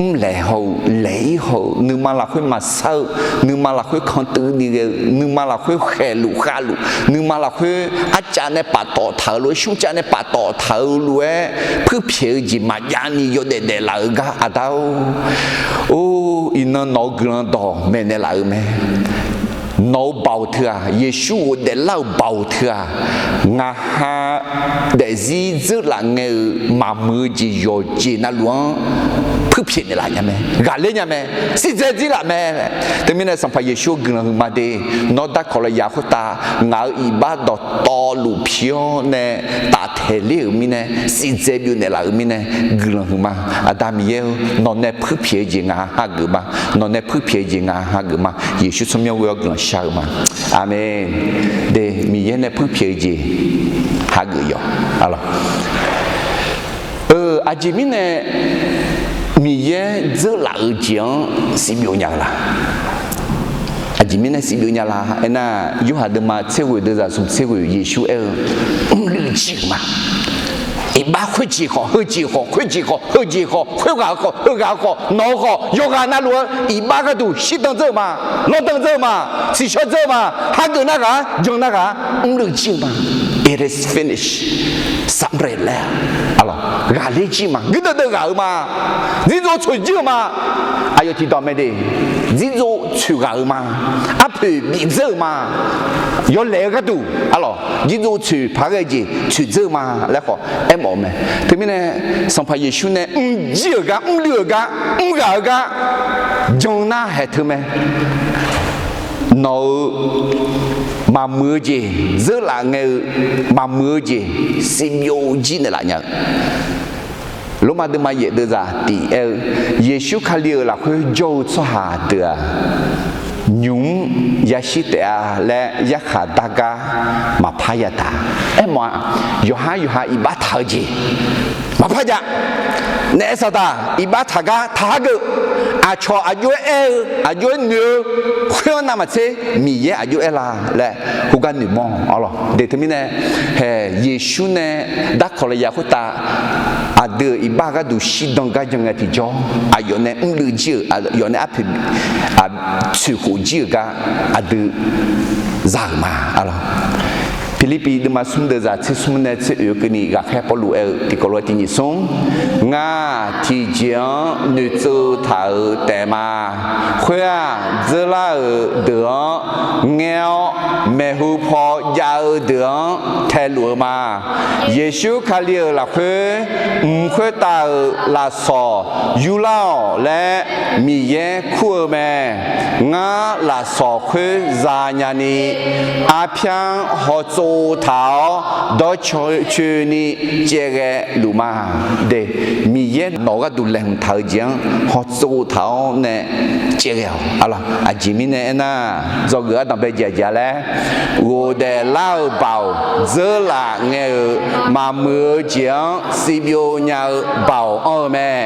mrlaeq haw-eu, laeq-ir haw-eu, nuima lafkhoer maqsar-eu, nuima lafkhoer kantuiv ni ghae-eu, nuima lafkhoer khaeqluf khavluf, nuima lafkhoer arcav nae paftawf taq-euq lof-aer, smrcav nae paftawf taq-euq lof-aer, puirpyaeq-eu jeq maqjav ni yawdaef daeflaf-eu gar Aqda-or, or, iqnan nawq-eu guiqlanq dawq maeqnaeq laf-euq mae. Nawq-eu baoq teu-aq, Yeqsur ghofdaef lar-euq baoq teu-aq, ngaq ha daefzir dzeurlaf ngae-euq maqmuiq-eu jeq yawqjeq navluf-anr puirpyaeq naeqlaf nya mae, ghaqler nya mae, sivdzae dzir laf mae. Teumirnae Sanqpaq Yeqsur-eu guiqlanq huiqma de, nawr darkawq lafyaq khoertav ngaq-euq iqbax dawqtawvluf pi-awr nae taftaeq ler-euq mirnae, sivdzae byov naeqlaf-euq mirnae guiqlanq huiqma. Aqda Miqyaer-or, nawq nae puirpyaeq-eu jeq ngaq ha hageuf ma. Nawq nae puirpyaeq-eu jeq ngaq ha hageuf ma. Yeqsur tsawrmyanr ghoe-awr guiqlanq shar-eu ma. Aqmeq. De, Miqyaer nae puirpyaeq-eu jeq hageuf yawq. Aqlawq, aqjeq mirnae Miqyaer dzeurlaf-eu jeq-anr sivbyov nya-eu la? Aqjeq mirnae sivbyov nya la? Aernar, Yorhaq deuvma tser ghoeq deuvzaq smq tser ghoeq Yeqsur aer-eu, mrluiv jir-euq ma. Iqbax khoerjeq khawf, heujeq khawf, khoerjeq khawf, heujeq khawf, khoerghaq-eu khawf, heughaq-eu khawf, nawq-eu khawf, yawqghaq navluf-eu iqbax gharduq shirdan dzeur-euq ma, lawrdan dzeur-eu ma, tsiqshawr dzeur-eu ma, hageuf nar ghaq-a, jan nar ghaq-a, mrluiv jir-eu ma. It is finished. Samqraeq laer, aqlawq, ghaqler jir ma, guirdeuv deuv ghaq-euq ma, dzirdzov tsoeq jir-eu ma. Aqyawf tiqdawq mae de, dzirdzov tsoeq ghaq-euq ma, arpoeq bif dzeur-euq ma, yawlaeq-eu gharduq, aqlawq, dzirdzov tsoeq paq-aer ghae jeq tsoeq dzeur-eu ma laer khawf aermawf-eu mae. Teumirnae Sanqpaq Yeqsur nae mrjir-euq gar, mrluiv-euq gar, mrghaq-eu gar jan nar haeq teu mae. Nawq-euq maqmuiq-eu jeq, dzeurlaf ngae-eu maqmuiq-eu jeq sivbyov jir naeqlaf nya-eu Lormav deuvma yaef deuvzaq tiq aer-eu, Yeqsur Kali-euq lafkhoer jawr-eu tsawrhaq deuq-aq, nymq-mr yashir taef-a laer yarkhaq dar gar maqpar yataq. Aermawf-aq, yawqhar yawqha iqbax taq-eu jeq maqpar jav. Naef saqdaq iqbax taq gar taq hageuf. Aqcawq aqjox-aer aer-eu, aqjox-aer noeq-eu khoer-anr navmaqtser Miqyaer aqjox-aer la laer khoergar noeqmawr-awq lawq. Deuq teumirnae, hae, Yeqsur nae darkawq lafyaq khoertav aqdui-euq iqbax gharduq shirdan gar jan ngae tiqjawr, aqyawf nae mrluiv jir-euq, aqyawf nae arpoeq tsoeqkhof jir-euq gar aqdui za-euq ma, a lawq. Pirlirpiv deuvma smr deuvzaq tser smr nae tser oeq-eu keuvni ghaqkhaer Pawrluv aer-eu tiqkawv lof-aer tiq nyiq smr, ngar tiqjeq-anr noeqtsov taq-euq taef ma. Khoer-aq, dzeurlar-euq deuq-anr ngaer-awr, maeqhu paw jav-eu deuq-anr taeluf-eu ma. Yeqsur Kali-euq lafkhoer mq khoertav-euq lafsawq yurlar-awq laer Miqyaer kur-eu mae. Ngar lafsawq khoer zanya ni, arpyar-anr hawtsov taq-awr dawrcoeni caevghae luf ma. De, Miqyaer nawq gharduq laeqhmq taq-eu jeq-anr hawtsov taq-awr nae caevghae-awq, a lawq. Aqjeq mirnae aernar, dzawgeuf ardanq bae jeq aqjeq-a laer, ghofdaef lar-eu baoq dzeurlaf ngae-euq maqmuiq-eu jeq-anr siqbyov nya-eu baoq anr-eu mae.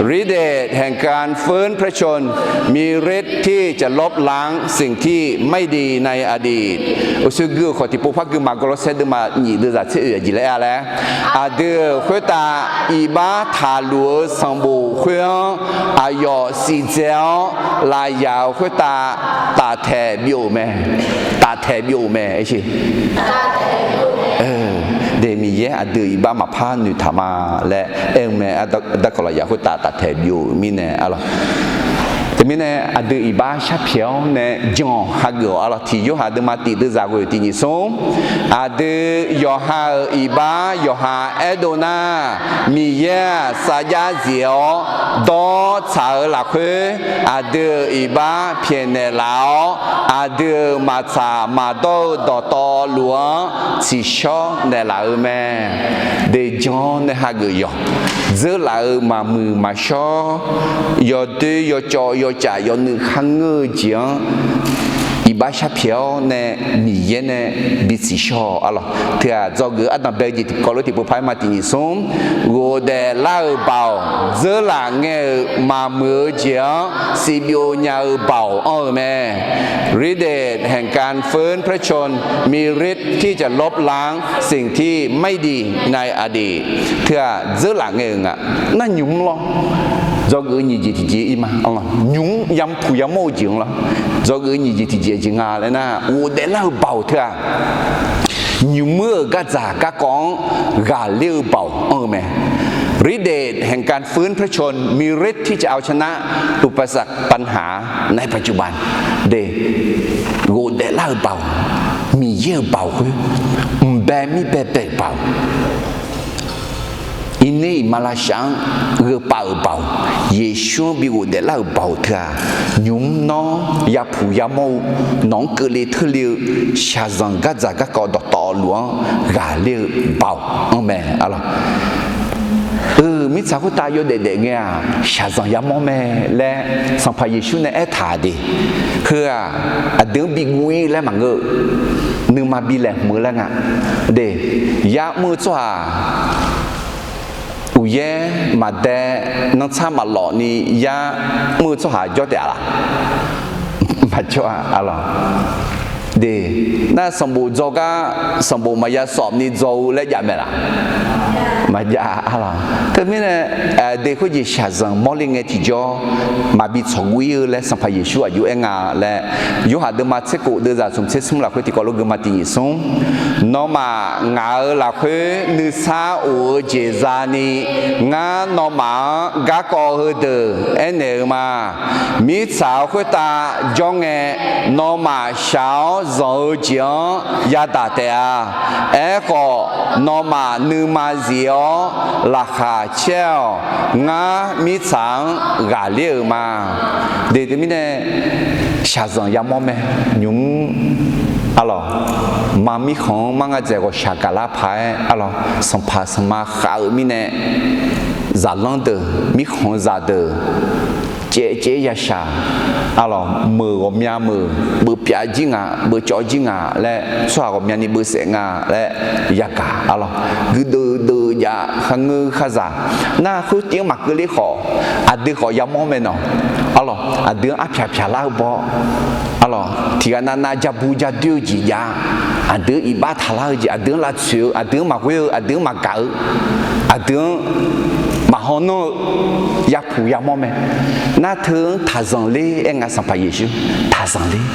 Ridit haeqgan feur precon miret tir caqlawr lanr singtir maidi nae aqdi. Uqshoe gui-euq khawf tiqpov par gui ma. Gawrlawrsaer deuvma nyiq deuvzaq tser oeq aqjeq laer aer-a laer, aqdui-euq khoertav iqbax taqluf-eu sanqbof khoer-anr aqyawf siqdzae-awr lafyaq-euq khoertav taftaeq byov-euq mae. Taftaeq byov-euq mae, aer, de, Miqyaer aqdui-euq iqbax maqpar noeqtaq ma laer aer-eu mae. Darkawq lafyaq khoertav taftaeq byov-euq mirnae, a lawq. Teumirnae aqdui iqbax sharpyaeq-awr nae jan hageuf-awq, a lawq. Tiq Yorhaq deuvma tiq deuvzaq ghoeq tiq nyiq smr, aqdui yawqha-euq iqbax yawqha aerdov nar, Miqyaer-aq sarjax zif-awr dawr tsaq-eu lafkhoer, aqdui-euq iqbax pyaeqnaeq laf-awr, aqdui-euq maqtsaq maqdawr-eu dawqtawvluf-anr tsiqshawr naeqlaf-eu mae. Dejan nae hageuf yawq, dzeurlaf-eu maqmuiq maqshawr, yawdoer yawcawv yawcaf yawnuiv kharngeur-eu jeq-anr iqbax sharpyaeq-awr nae Miqyaer nae bitsiqshawr-awq, a lawq. Teu-aq, dzawgeuf ardanq bae-eu jeq tiqkawv lof tiqpov par-aer ma tiq nyiq smr, ghofdaef lar-euq baoq dzeurlaf ngae-euq maqmuiq-eu jeq-anr siqbyov nya-eu baoq anr-eu mae. Ridit haeqgan feur precon miret tir caqlawr lanr singtir maidi nae aqdi. Teu-aq, dzeurlaf ngae-euq nga. Nar nymq-mr lawr. Dzawgeuf-eu nyiq jeq tiqjeq ir ma. Nymq-mr yampuq yamawr-eu jeq-anr lawr. Dzawgeuf-eu nyiq jeq tiqjeq jeq nga laer nar, ghofdaef lar-eu baoq teu-aq, nymq-mr-euq gardzaq garkawv-anr ghaqler-eu baoq anr-eu mae. Ridit haeqgan feur precon miret tir caqlawr lanr singtir maidi nae aqdi. De, ghofdaef lar-eu baoq, Miqyaer-euq baoq khoer, mqbae mirbae bae-euq baoq, iqner iqmalavshav-anr gheu pav-euq baoq, Yeqsur-anr bi ghofdaef lar-euq baoq teu-aq, nymq-mr nawr yapuq yamawr-eu, nawq-anr keuvle teurle-eu shaqzanq gardzaq garkawv dawqtawvluf-anr ghaqler-eu baoq anr mae, a lawq. Mirtsaq khoertav yawdaef daef ngae-aq, shaqzanq yamawr mae laer Sanqpaq Yeqsur nae aertaq-euq de. Heu-aq, aqdui-anr biguv-ir laer maqngeur-eu, nuima bi laeqhmq-eu laer nga. De, ya'mr-eu tsawrhaq uqyaer maqdae nantsar maqlawf ni ya'mr-eu tsawrhaq jawr taef-a laq? Maqjawr-a, a lawq. De, nar sanqbof dzaw gar sanqbof maqya sawf ni dzaw-eu laer jav mae laq? Maqjav, a lawq. Teumirnae, de, khoerjeq shaqzanq mawrle ngae tiqjawr maqbi tsawqguv-ir-eu laer Sanqpaq Yeqsur aqjox aer nga laer, Yorhaq deuvma tser kof deuvzaq smq tser smr lafkhoer tiqkawv lof gui ma tiq nyiq smr. Nawmaf ngaq-euq lafkhoer nuisar of-eu jeq zani, ngar nawmaf-anr garkawv heudeuq aernaeq-eu ma. Mirtsaq-euq khoertav jawr ngae, nawmaf shaq-awr zanq-eu jeq-anr yadaq taef-a. Aerkhawf, nawmaf nuima zif-awr laqkhaq caer-awq. Ngar mirtsaq-anr ghaqler-euq ma. De, teumirnae, shaqzanq yamawr mae, nymq-mr Arlawq, ma mirkhanq-anr mar nga dzaeq ghawqshaq gaqlar paq-aer, arlawq, sanqpaq sanqma khav-euq mirnae, zaqlanr deuq, mirkhanq zaqdeuq, caev caev-aer yashaq, arlawq, meuq ghawqmya meuq, beuvpyav jir nga, beuvcawv jir nga laer, tsawrhaq ghawqmyani beuvsaef nga laer, yagaq, arlawq, guirdeuv deuv jav, kharngeur kharzaq, nar khoertiv-anr maqkeuv ler khawf, aqdui khawf yamawr mae nawq. Arlawq, aqdui-anr arpyaq pyaqlar-eu baw, arlawq, tiqghaq navnav jabu jadoer-eu jeq jav, aqdui-anr iqbax taqlar-eu jeq, aqdui-anr lavtsoeq-eu, aqdui-anr maqghoer-eu, aqdui-anr maqgaq-eu, aqdui-anr maqhaw nanr-eu, yapuq yamawr mae. Nar teu-anr taqzanq ler aer nga, Sanqpaq Yeqsur, taqzanq ler.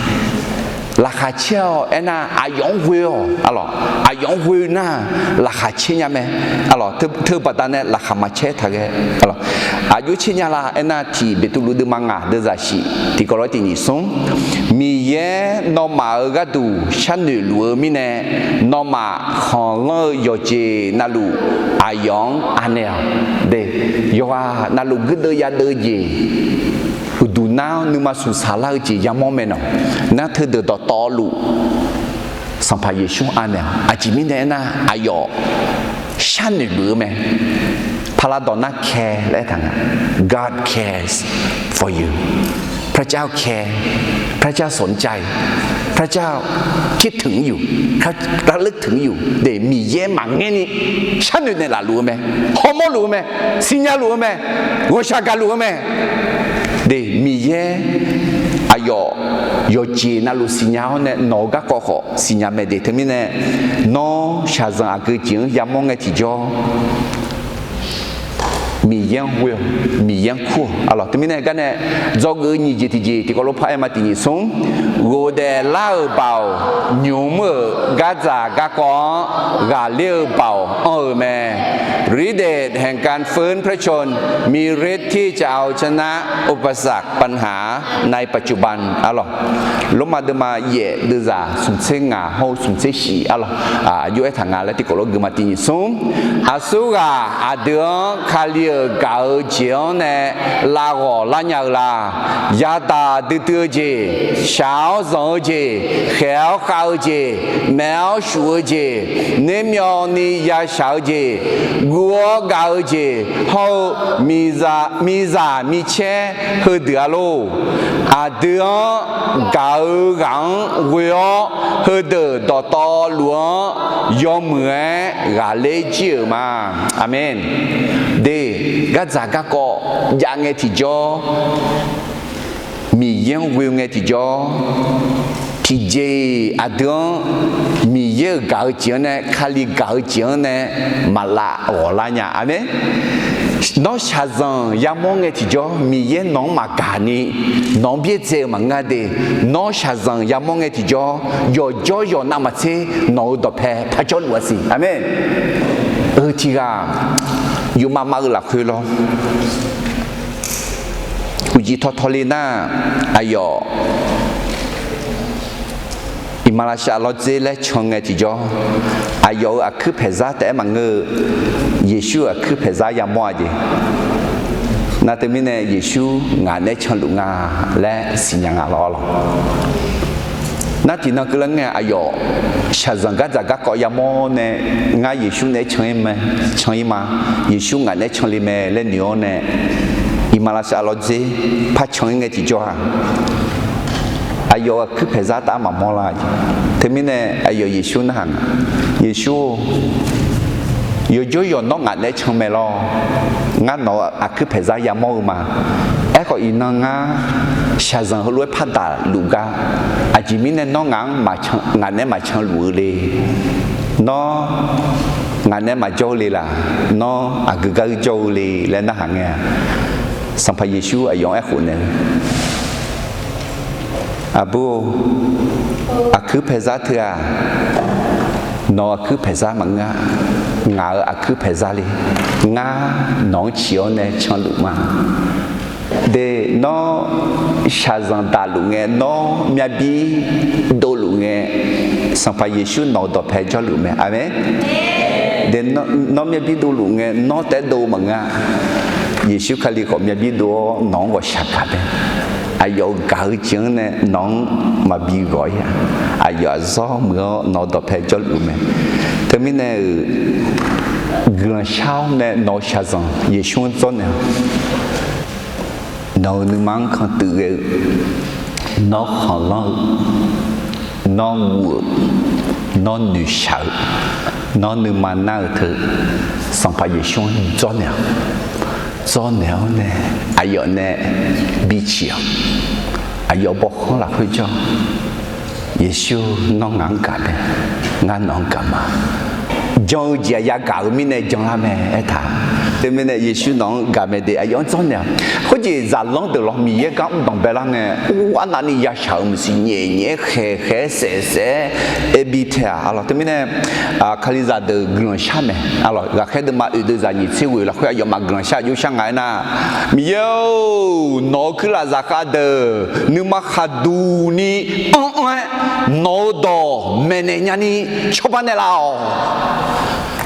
Laqkhaq caer-awq aernar, aqyawf-anr ghoe-awq, arlawq, aqyawf-anr ghoe nar, laqkhaq caer nya mae. Arlawq, teu, teu baqdanae laqkhaq maqcaer taq ghae. Arlawq, aqjox caer nya la aernar, tiq Beqtuvluv deuvma ngaq deuvzaq shif tiqkawv lof-aer tiq nyiq smr, Miqyaer nawmaf-euq gharduq sharnoeq luf-eu mirnae, nawmaf khanqlanr-eu yawqjeq navluf aqyawf-anr anaeq-awq. De, yawqghaq navluf guirdeuv yadeuv jeq, uqduq nar-awr nuima smqsaq lar-eu jeq yamawr mae nawq. Nar teudeuq dawqtawvluf Sanqpaq Yeqsur anaeq-awq. Aqjeq mirnae aernar, aqyawf sharnoeq luf-eu mae. Paqlaqdawq nar care laer aertaq nga. God cares for you. พระเจ้า care, พระเจ้า สนใจ, พระเจ้า คิดถึงอยู่, ระลึกถึงอยู่. De, Miqyaer maqngaer ni sharnoeq naeqlaf luf-eu mae. Hawmawr luf-eu mae. Siqnya luf-eu mae. Ghawqshaq gaq luf-eu mae. De, Miqyaer aqyawf yawqjeq navluf siqnya-awr nae nawq-eu garkawv khawf siqnya mae. De, teumirnae nawr shaqzanq aqgeu jeq-anr yamawr ngae tiqjawr, Miqyaer-anr ghoe-awq, Miqyaer-anr kur-awq. Arlawq, teumirnae garnae dzawgeuf-eu nyiq jeq tiqjeq tiqkawv lof par aer ma. Tiq nyiq smr, ghofdaef lar-euq baoq, nymq mr-euq gardzaq garkawv-anr ghaqler-eu baoq anr-eu mae. ฤทธิ์เดชแห่งการฟื้นพระชนม์ มีฤทธิ์ที่จะเอาชนะอุปสรรค ปัญหาในปัจจุบัน arlawq. Lormav deuvma yaef deuvzaq smq tser ngaq hawr-eu smq tser shif, arlawq, aqjox aertaq nga laer tiqkawv lof gui ma. Tiq nyiq smr, aqsurghaq aqdui-anr Kali-euq gaq-eu jeq-anr nae lav ghawq lar nya-eu la? Yadaq duidui-eu jeq, shaq-awr zanq-eu jeq, khaeq-awr khav-eu jeq, maef-awr shuf-eu jeq, nermyawvni yashaq-eu jeq, guv-awr gav-eu jeq hawr-eu miqzaq micaer heudeuq-a lor. Aqdui-anr gaq-eu ghaq-anr ghoe-awr, heudeuq dawqtawvluf-anr yawmuiq-aer ghaqler jir-euq ma. Aqmeq. De, gardzaq garkawv jav ngae tiqjawr, Miqyaer-anr ghoe ngae tiqjawr, tiqjeq-iq aqdui-anr Miqyaer-euq gaq-eu jeq-anr nae, Kali gaq-eu jeq-anr nae maqlav ghawq lar nya. Aqmeq. Nawr shaqzanq yamawr ngae tiqjawr, Miqyaer nawq-anr maqgaq ni nawq-anr byaerdzae-eu maqngeur-a de. Nawr shaqzanq yamawr ngae tiqjawr, yawqjawr yawq navmaqtser nawq-euq dawqpae par jawrluf-a siq. Aqmeq. Eu, tiq ghaq yufmav mav-eu lafkhoer lawr, uqcif tawtawle nar, aqyawf iqmalavshav lawrdzer laer can ngae tiqjawr, aqyawf-euq aqkuir paeqzar taef-aer maqngeur-eu, Yeqsur-euq aqkuir paeqzar yamawr-a jeq. Nar teumirnae Yeqsur ngaq naeq-aer canluf nga laer siqnya nga lawr lawq. Nar tiqnan keuvlar ngae aqyawf shaqzanq gardzaq garkawv yamawr nae, ngar Yeqsur naeq-aer can-ir mae, can-ir ma, Yeqsur ngaq naeq-aer canle mae laer noeq-awr nae, iqmalavshav lawrdzer par can-ir ngae tiqjawr-aq, aqyawf-euq aqkuir paeqzar taf-aer maqmawr lar jeq. Teumirnae aqyawf Yeqsur narhaq nga, Yeqsur-or, yawqjawr yawq nawr ngaq naeq-aer can mae lawr. Ngar nawq-euq aqkuir paeqzar yamawr-eu ma. Aerkhawf iqnan ngar shaqzanq heulof-aer par daqluf gar, aqjeq mirnae nawr ngaq-anr ngaq naeq-aer maqcan luf-eu le. Nawr ngaq naeq-aer maqjawr-eu le laq? Nawr aqgeu gar-eu jawr-eu le laer narhaq ngae-a, Sanqpaq Yeqsur aqyawf-anr aerkhof naeq-eu, Aqbur-or, aqkuir paeqzar teu-aq, nawq-euq aqkuir paeqzar maqngeur-a. Ngaq-euq aqkuir paeqzar le. Ngar nawq-anr ciq-awr nae canluf ma. De, nawr shaqzanq daqluf ngae, nawr myavbir dovluf ngae, Sanqpaq Yeqsur nawq-euq dawqpae jawrluf mae. Aqmeq. De, nawr myavbir dovluf ngae, nawr taef-aer dov maqngeur-a. Yeqsur Kali khawf myavbir dov-awr nawq-anr ghawqshaq gaq mae. aqyawf-euq gaq-eu jeq-anr nae nawq-anr maqbi ghawq-ir-a. Aqyawf aqzawr muiq-awr nawq-eu dawqpae jawrluf-eu mae. Teumirnae-euq guiqlanq shar-awr nae nawq-eu shaqzanq Yeqsur-anr dzawrnaeq-awq. Nawq-euq nuima-anr kantuiv ghae-eu, nawr khanqlanr-eu, nawr guv-euq, nawr noeqshaq-eu, nawr nuima nar-eu teu Sanqpaq Yeqsur-anr dzawrnaeq-awq. Dzawrnaeq-awr nae aqyawf nae biciq-awq. Aqyawf bawkhanr lafkhoer janr-awq. Yeqsur, nawr ngaq-anr gaq mae. Ngar nawq-anr gaq ma. Jan-eu jeq-aq yagaq-eu mirnae janlar mae aertaq. Teumirnae Yeqsur nawq-anr gaq mae de, aqyawf-anr dzawrnaeq-awq. Khoerjeq zaqlanr deuq lawr Miqyaer gar mr danqbae lar ngae, arnavni yashaq-euq maqsiq nyaef nyaef-aer khaeq khaeq-aer saef saef-aer aer bi tae-aq, arlawq teumirnae Kalizaq deuq guiqlanq shar mae. Arlawq ghaqkhaer deuvma oeq deuvzaq nyiq tser ghoeq lafkhoer aqyawfmaf guiqlanq shar aqjox shar nga aernar, Miqyaer-or, nawq-euq kuirlaf zaqkhav deuq nuima khaqduq ni anr-anr-aer nawq-eu dawq maeqnaeq nyani cawba naeqlaf-awq.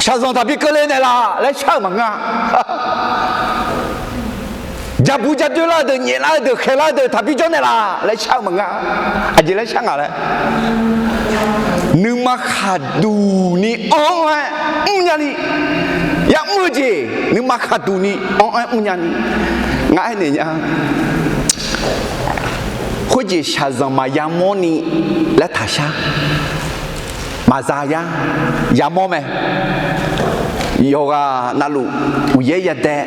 Shaqzanq taqbi keuvle naeqlaf laer shar-euq maqngeur-a. Jabu jadoer lar-eu deuq, nyaeflar-eu deuq, khaeqlar-eu deuq taqbi jawr naeqlaf laer shar-eu maqngeur-a. Aqjeq laer shar nga laer, nuima khaqduq ni anr-anr-aer mrnya ni, yamr-eu jeq nuima khaqduq ni anr-anr-aer mrnya ni. Ngar aernaeq nya khoerjeq shaqzanq maqya mawrni laer taqshar. Maqza yar, yamawr mae. Yawqghaq navluf uqyaer yadae,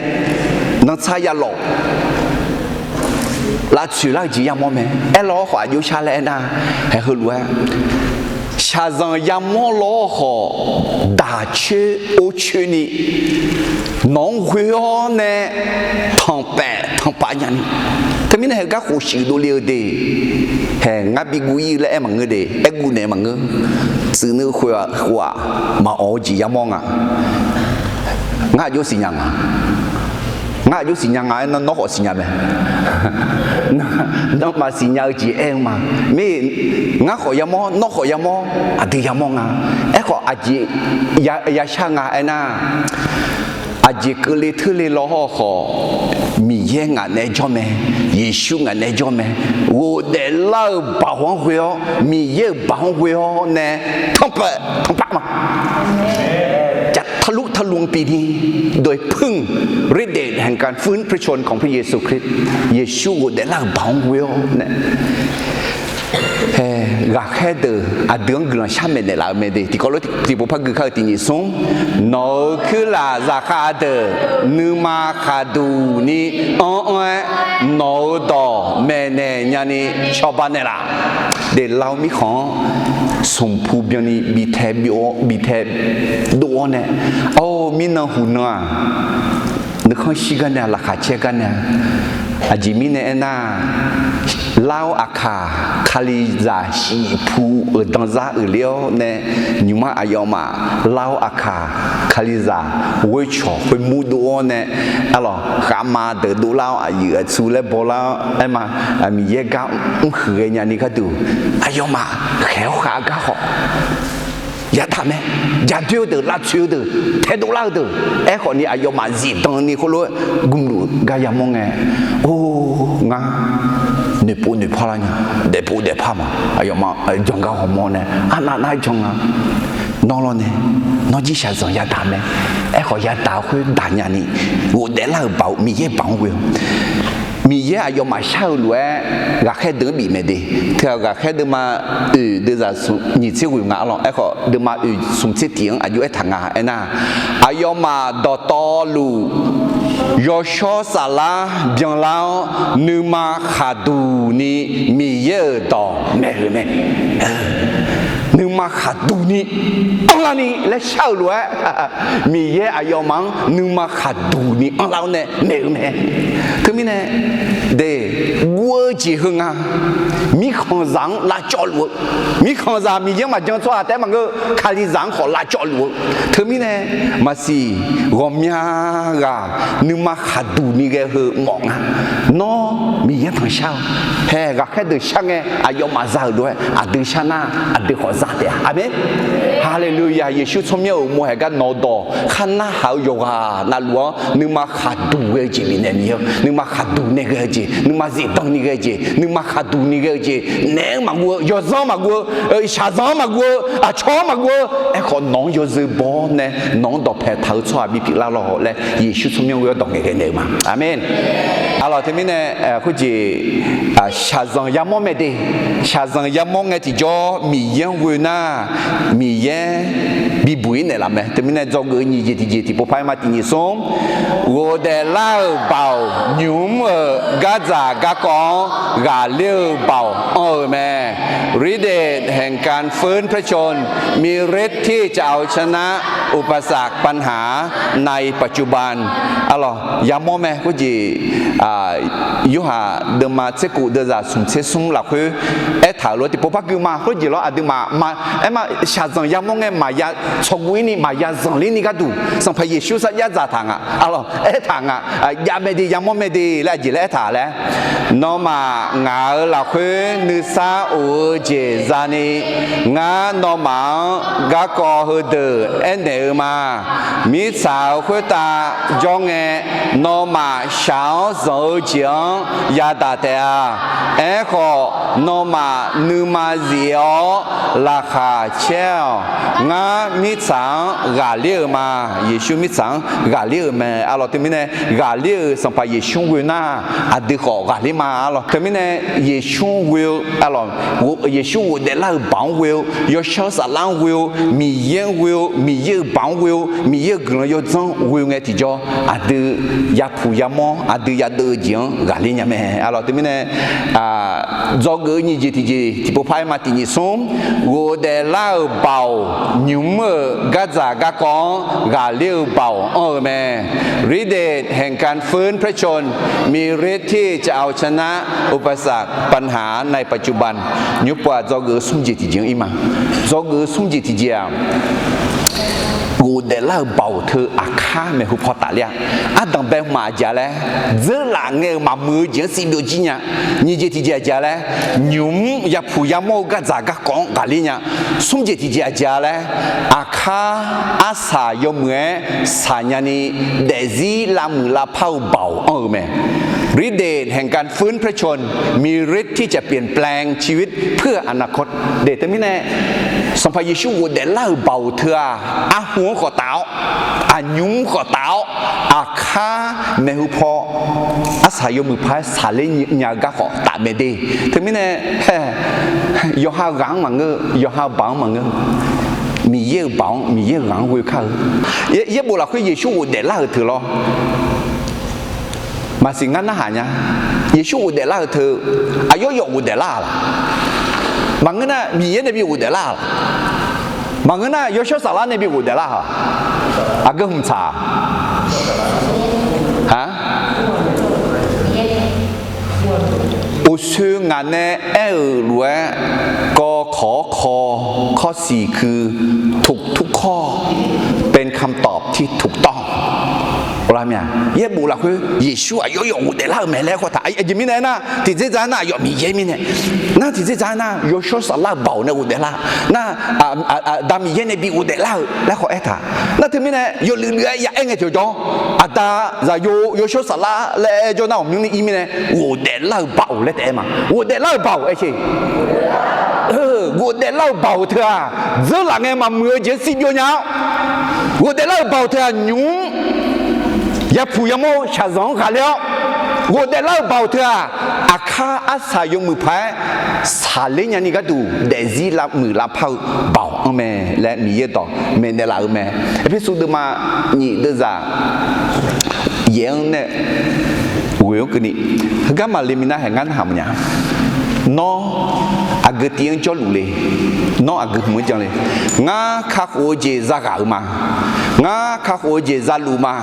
nantsar yalawf, lavtsoeq lar-eu jeq yamawr mae. Aerlawr khawf aqjox shar laer aernar, haeq heulof-aer shaqzanq yamawr lawr khawf, daq coer or coer ni nawq-anr ghoe-awr nae tanqpaef tanqpav nya ni. Teumirnae haeq gar khof shuif dovle-eu de. Haeq ngar bi guv-ir laer aer maqngeur de, aer guv naeq maqngeur. Tsuif nuiv khof-aq khof-aq, maqawq-eu jeq yamawr nga. Ngar aqjox siqnya nga. Ngar aqjox siqnya nga aernar, nawr khawf siqnya mae. Nawmaf siqnya-eu jeq aer-eu ma. Mir, ngar khawf yamawr, nawr khawf yamawr, aqdui yamawr nga. Aerkhawf aqjeq yashar nga aernar, aqjeq keuvle teurle lawr hawr khawf, Miqyaer ngaq naeq-aer jawr mae, Yeqsur ngaq naeq-aer jawr mae. Ghofdaef lar-eu baoq-anr ghoe-awr, Miqyaer-euq baoq-anr ghoe-awr nae tanqpav tanqpav ma. จะทะลุทะลวง ปีนี้ โดยพึ่งฤทธิ์เดชแห่งการฟื้นพระชนม์ของพระเยซูคริสต์ Yeqsur ghofdaef lar-euq baoq-anr ghoe-awr nae, hae, ghaqkhaer deuq aqdui-anr guiqlanq shar maeqnaeq laf-eu mae de. Tiqkawv lof tiqpov par gui kar-eu tiq nyiq smr, nawq-euq kuirlaf zaqkhav deuq nuima khaqduq ni anr-anr-aer nawq-eu dawq maeqnaeq nyani cawba naeqlaf. Deqlav-eu mirkhanq-anr smqpu byanni bi tae byov-awr, bi tae dov-awr nae, or, mirnan huqnan-aq, nuikhanr shir gar nae-a, laqkhaq caer gar nae-a. Aqjeq mirnae aernar, lar-awr aqkaq, Kalizaq shiqpu-euq danzar uiqler-awr nae, nymq-mr aqyawfmaf lar-awr aqkaq, Kalizaq ghoer cawq khoermur dov-awr nae, arlawq, khavma deuq dovlar-awr, aqyuif aqtsu laer bawlar-awr aer ma, Miqyaer gar mrhuiq ghaenya ni gharduq, aqyawfmaf khaeq-awr khav gar khawf, yadaq mae. Jadoer-eu deuq, lavtsoeq-eu deuq, taedov lar-eu deuq, aerkhawf ni aqyawfmaf zifdan ni khoerlof-aer gmluf gar yamawr ngae, or, ngar noeqpov noeqpar lar nya, daefpov daefpar ma, aqyawfmaf jan gar ghawqmawr nae arnav nar jan nga. Nawr lawr nae, nawr jir shaqzanq yadaq mae. Aerkhawf yadaq-eu khoer daq nya ni, ghofdaef lar-euq baoq, Miqyaer baoq-anr ghoe-awr, Miqyaer aqyawfmaf shar-eu lof-aer ghaqkhaer deuq-anr bif mae de. Teu-aq ghaqkhaer deuvma oeq deuvzaq nyiq tser ghoeq nga arlawq. Aerkhawf deuvma oeq smq tser tiq-anr aqjox aertaq nga aernar, aqyawfmaf dawqtawvluf yawshawr saflar byanlar-awr, nuima khaqduq ni Miqyaer-euq dawq maeq-euq mae. Nuima khaqduq ni anrlar ni laer shar-euq lof-aer, Miqyaer aqyawfmaf-anr nuima khaqduq ni anrlar-awr nae maeq-euq mae. Teumirnae, de, guv-eu jeq heu nga. Mirkhanqzaq-anr lavcawv luf-eu, mirkhanqzaq Miqyaer-anr maqjan tsawrhaq taef-aer maqngeur, Kalizaq-anr khawf lavcawv luf-eu. Teumirnae, maqsiq ghawqmya ghaq nuima khaqduq ni ghae heu mawf nga. Nawr Miqyaer tanqshar-eu, hae ghaqkhaer deuq shar ngae aqyawfmaf za-euq lof-aer aqdui shar nar aqdui khawf za taef-a. Aqmeq. Haleluya! Yeqsur tsawrmyanr-euq uqmov haeq gar nawq-eu dawq khar narhaq-eu yawqghaq navluf-anr nuima khaqduq ghae-eu jeq bifnaeq Miqyaer-eu, nuima khaqduq nae ghae-eu jeq, nuima zifdan ni ghae-eu jeq, nuima khaqduq ni ghae-eu jeq, naeq-anr maqguv-eu, yawzanr maqguv-eu, shaqzanq-anr maqguv-eu, aqcawq-anr maqguv-eu, aerkhawf nawq-anr yawzeu baw-awr nae nawq-anr dawqpae taq-eu tsawrhaq bipyeuf lar lawq laer Yeqsur tsawrmyanr ghoe-awr dawq ngaeqghae naeq-eu ma. Aqmeq. Aqlawq teumirnae khoerjeq shaqzanq yamawr mae de. Shaqzanq yamawr ngae tiqjawr Miqyaer-anr ghoe nar Miqyaer bibuq-ir naeqlaf mae. Teumirnae dzawgeuf-eu nyiq jeq tiqjeq tiqpov par-aer ma tiq nyiq smr. Ghofdaef lar-euq baoq nymq-mr-euq gardzaq garkawv-anr ghaqler-eu baoq anr-eu mae. Ridef haeqgan feur precon miret tircaf-eu carnar uqpasaq panhaq-a nai paqcuban. Aqlawq yamawr mae khoerjeq Yorhaq deuvma tserkhof deuvzaq smq tser smr lafkhoer aertaq-euq lof-aer tiqpov par gui ma. Khoerjeq lawr aqduimaf ma, aerma shaqzanq yamawr ngae maqya tsawrguv-ir ni maqya zanqler ni gharduq Sanqpaq Yeqsur sarjax dzaqtaq nga. Aqlawq aertaq nga. Jav mae de, yamawr mae de laer aqjeq laer aertaq laer, nawmaf ngaq-euq lafkhoer nuisar of-eu jeq zani ngar nawmaf-anr garkawv heudeuq aernaeq-eu ma. Mirtsaq-euq khoertav jawr ngae nawmaf shaq-awr zanq-eu jeq-anr yadaq taef-a. Aerkhawf nawmaf nuima zif-awr laqkhaq caer-awq. Ngar mirtsaq-anr ghaqler-eu ma. Yeqsur mirtsaq-anr ghaqler-euq mae. Aqlawq teumirnae ghaqler-euq Sanqpaq Yeqsur ghoe nar aqdui khawf ghaqler ma. Aqlawq teumirnae Yeqsur ghoe-eu, aqlawq Yeqsur ghofdaef lar-euq baoq-anr ghoe-eu, Yawshawr Saflar-anr ghoe-eu, Miqyaer-anr ghoe-eu, Miqyaer-euq baoq-anr ghoe-eu, Miqyaer-euq guiqlanq yawdzanr ghoe-eu ngae tiqjawr aqdui yapuq yamawr aqdui yadeuv-eu jeq-anr ghaqler nya mae. Aqlawq teumirnae dzawgeuf-eu nyiq jeq tiqjeq tiqpov par-aer ma tiq nyiq smr. Ghofdaef lar-euq baoq nymq-mr-euq gardzaq garkawv-anr ghaqler-eu baoq anr-eu mae. Ridef haeqgan feur precon miret tircaf-eu carnar uqpasaq panhaq-a nai paqcuban. Nymr pov-aq dzawgeuf-eu smr jeq tiqjeq-anr ir ma. Dzawgeuf-eu smr jeq tiqjeq-aq, ghofdaef lar-euq baoq teu aqkar maeqhu paw tafler-a. Ardanq bae hmq-aq jeq-a laer, dzeurlaf ngae-euq maqmuiq-eu jeq-anr sivbyov jir nya. Nyiq jeq tiqjeq-aq jeq-a laer, nymq-mr yapuq yamawr-eu gardzaq garkawv-anr ghaqler nya. Smr jeq tiqjeq-aq jeq-a laer, aqkar arsaq yawmuiq-aer saqnya ni daefzir lavmuiq lavpar-eu baoq anr-eu mae. Ridef haeqgan feur precon miret tircaf pyeuf เปลี่ยนแปลงชีวิตเพื่ออนาคต de teumirnae Sanqpaq Yeqsur ghofdaef lar-euq baoq teu-aq, arhu-anr khawf taf-awr, aqnymr-anr khawf taf-awr, aqkar maeqhu paw arsaq yawmuiq paq-aer saqler nya-eu gar khawf taf mae de. Teumirnae yawqha ghaq-anr maqngeur, yawqha baoq-anr maqngeur. Miqyaer-euq baoq-anr, Miqyaer-euq ghaq-anr ghoe kar-eu. Yaerbof lafkhoer Yeqsur ghofdaef lar-euq teu lawr. Maqsiq ngar narhaq nya. Yeqsur ghofdaef lar-euq teu, aqyawf yawf ghofdaef lar-a laq? Maqngeur nar Miqyaer nae bi ghofdaef lar-a laq? Maqngeur nar Yawshawr Saflar nae bi ghofdaef lar-a laq? Aqgeu hmq tsaq-a. Uqshoe ngaq nae aer-euq lof-aer, kawv kawq-awr kaw, kawr siq kuiq, ถูกทุกข้อ เป็นคำตอบที่ถูกต้อง Yaerbof lafkhoer Yeqsur aqyawf yawf ghofdaef lar-euq mae laer aerkhawf taq. Aqjeq mirnae aernar, tiqdzerdzaq aernar aqyawf Miqyaer mirnae. Nar tiqdzerdzaq aernar Yawshawr Saflar-euq baoq nae ghofdaef lar. Nar, Aqda Miqyaer nae bi ghofdaef lar-euq laer khawf aertaq. Nar teumirnae yawluiv luiv-aer ya aer ngae tiqjawr, Aqda, Zaqyo, Yawshawr Saflar laer aer jawr nar ghawqmyanrni ir mirnae ghofdaef lar-euq baoq laer taef-aer ma. Ghofdaef lar-euq baoq aer sher. Ghofdaef lar-euq baoq teu-aq, dzeurlaf ngae maqmuiq-eu jeq-anr sivbyov nya-awr, ghofdaef lar-euq baoq teu-aq nymq-mr yapuq yamawr-eu shaqzanq-anr ghaqler-awr, ghofdaef lar-euq baoq teu-aq, aqkar arsaq yawmuiq paq-aer saqler nyani gharduq daefzir lavmuiq lavpar-eu baoq anr mae laer Miqyaer dawq maeqnaeq laf-euq mae. Erpersu deuvma nyif deuvzaq yaef-anr nae ghoe-anr keuvni, heugar maqle minav haeq ngar narhaq mawfnya. Nawr aqgeu tiv-anr jawrluf le. Nawr aqgeu hmq-anr jan le. Ngar kakhof-eu jeq zaghaq-euq ma. Ngar kakhof-eu jeq zaluf ma.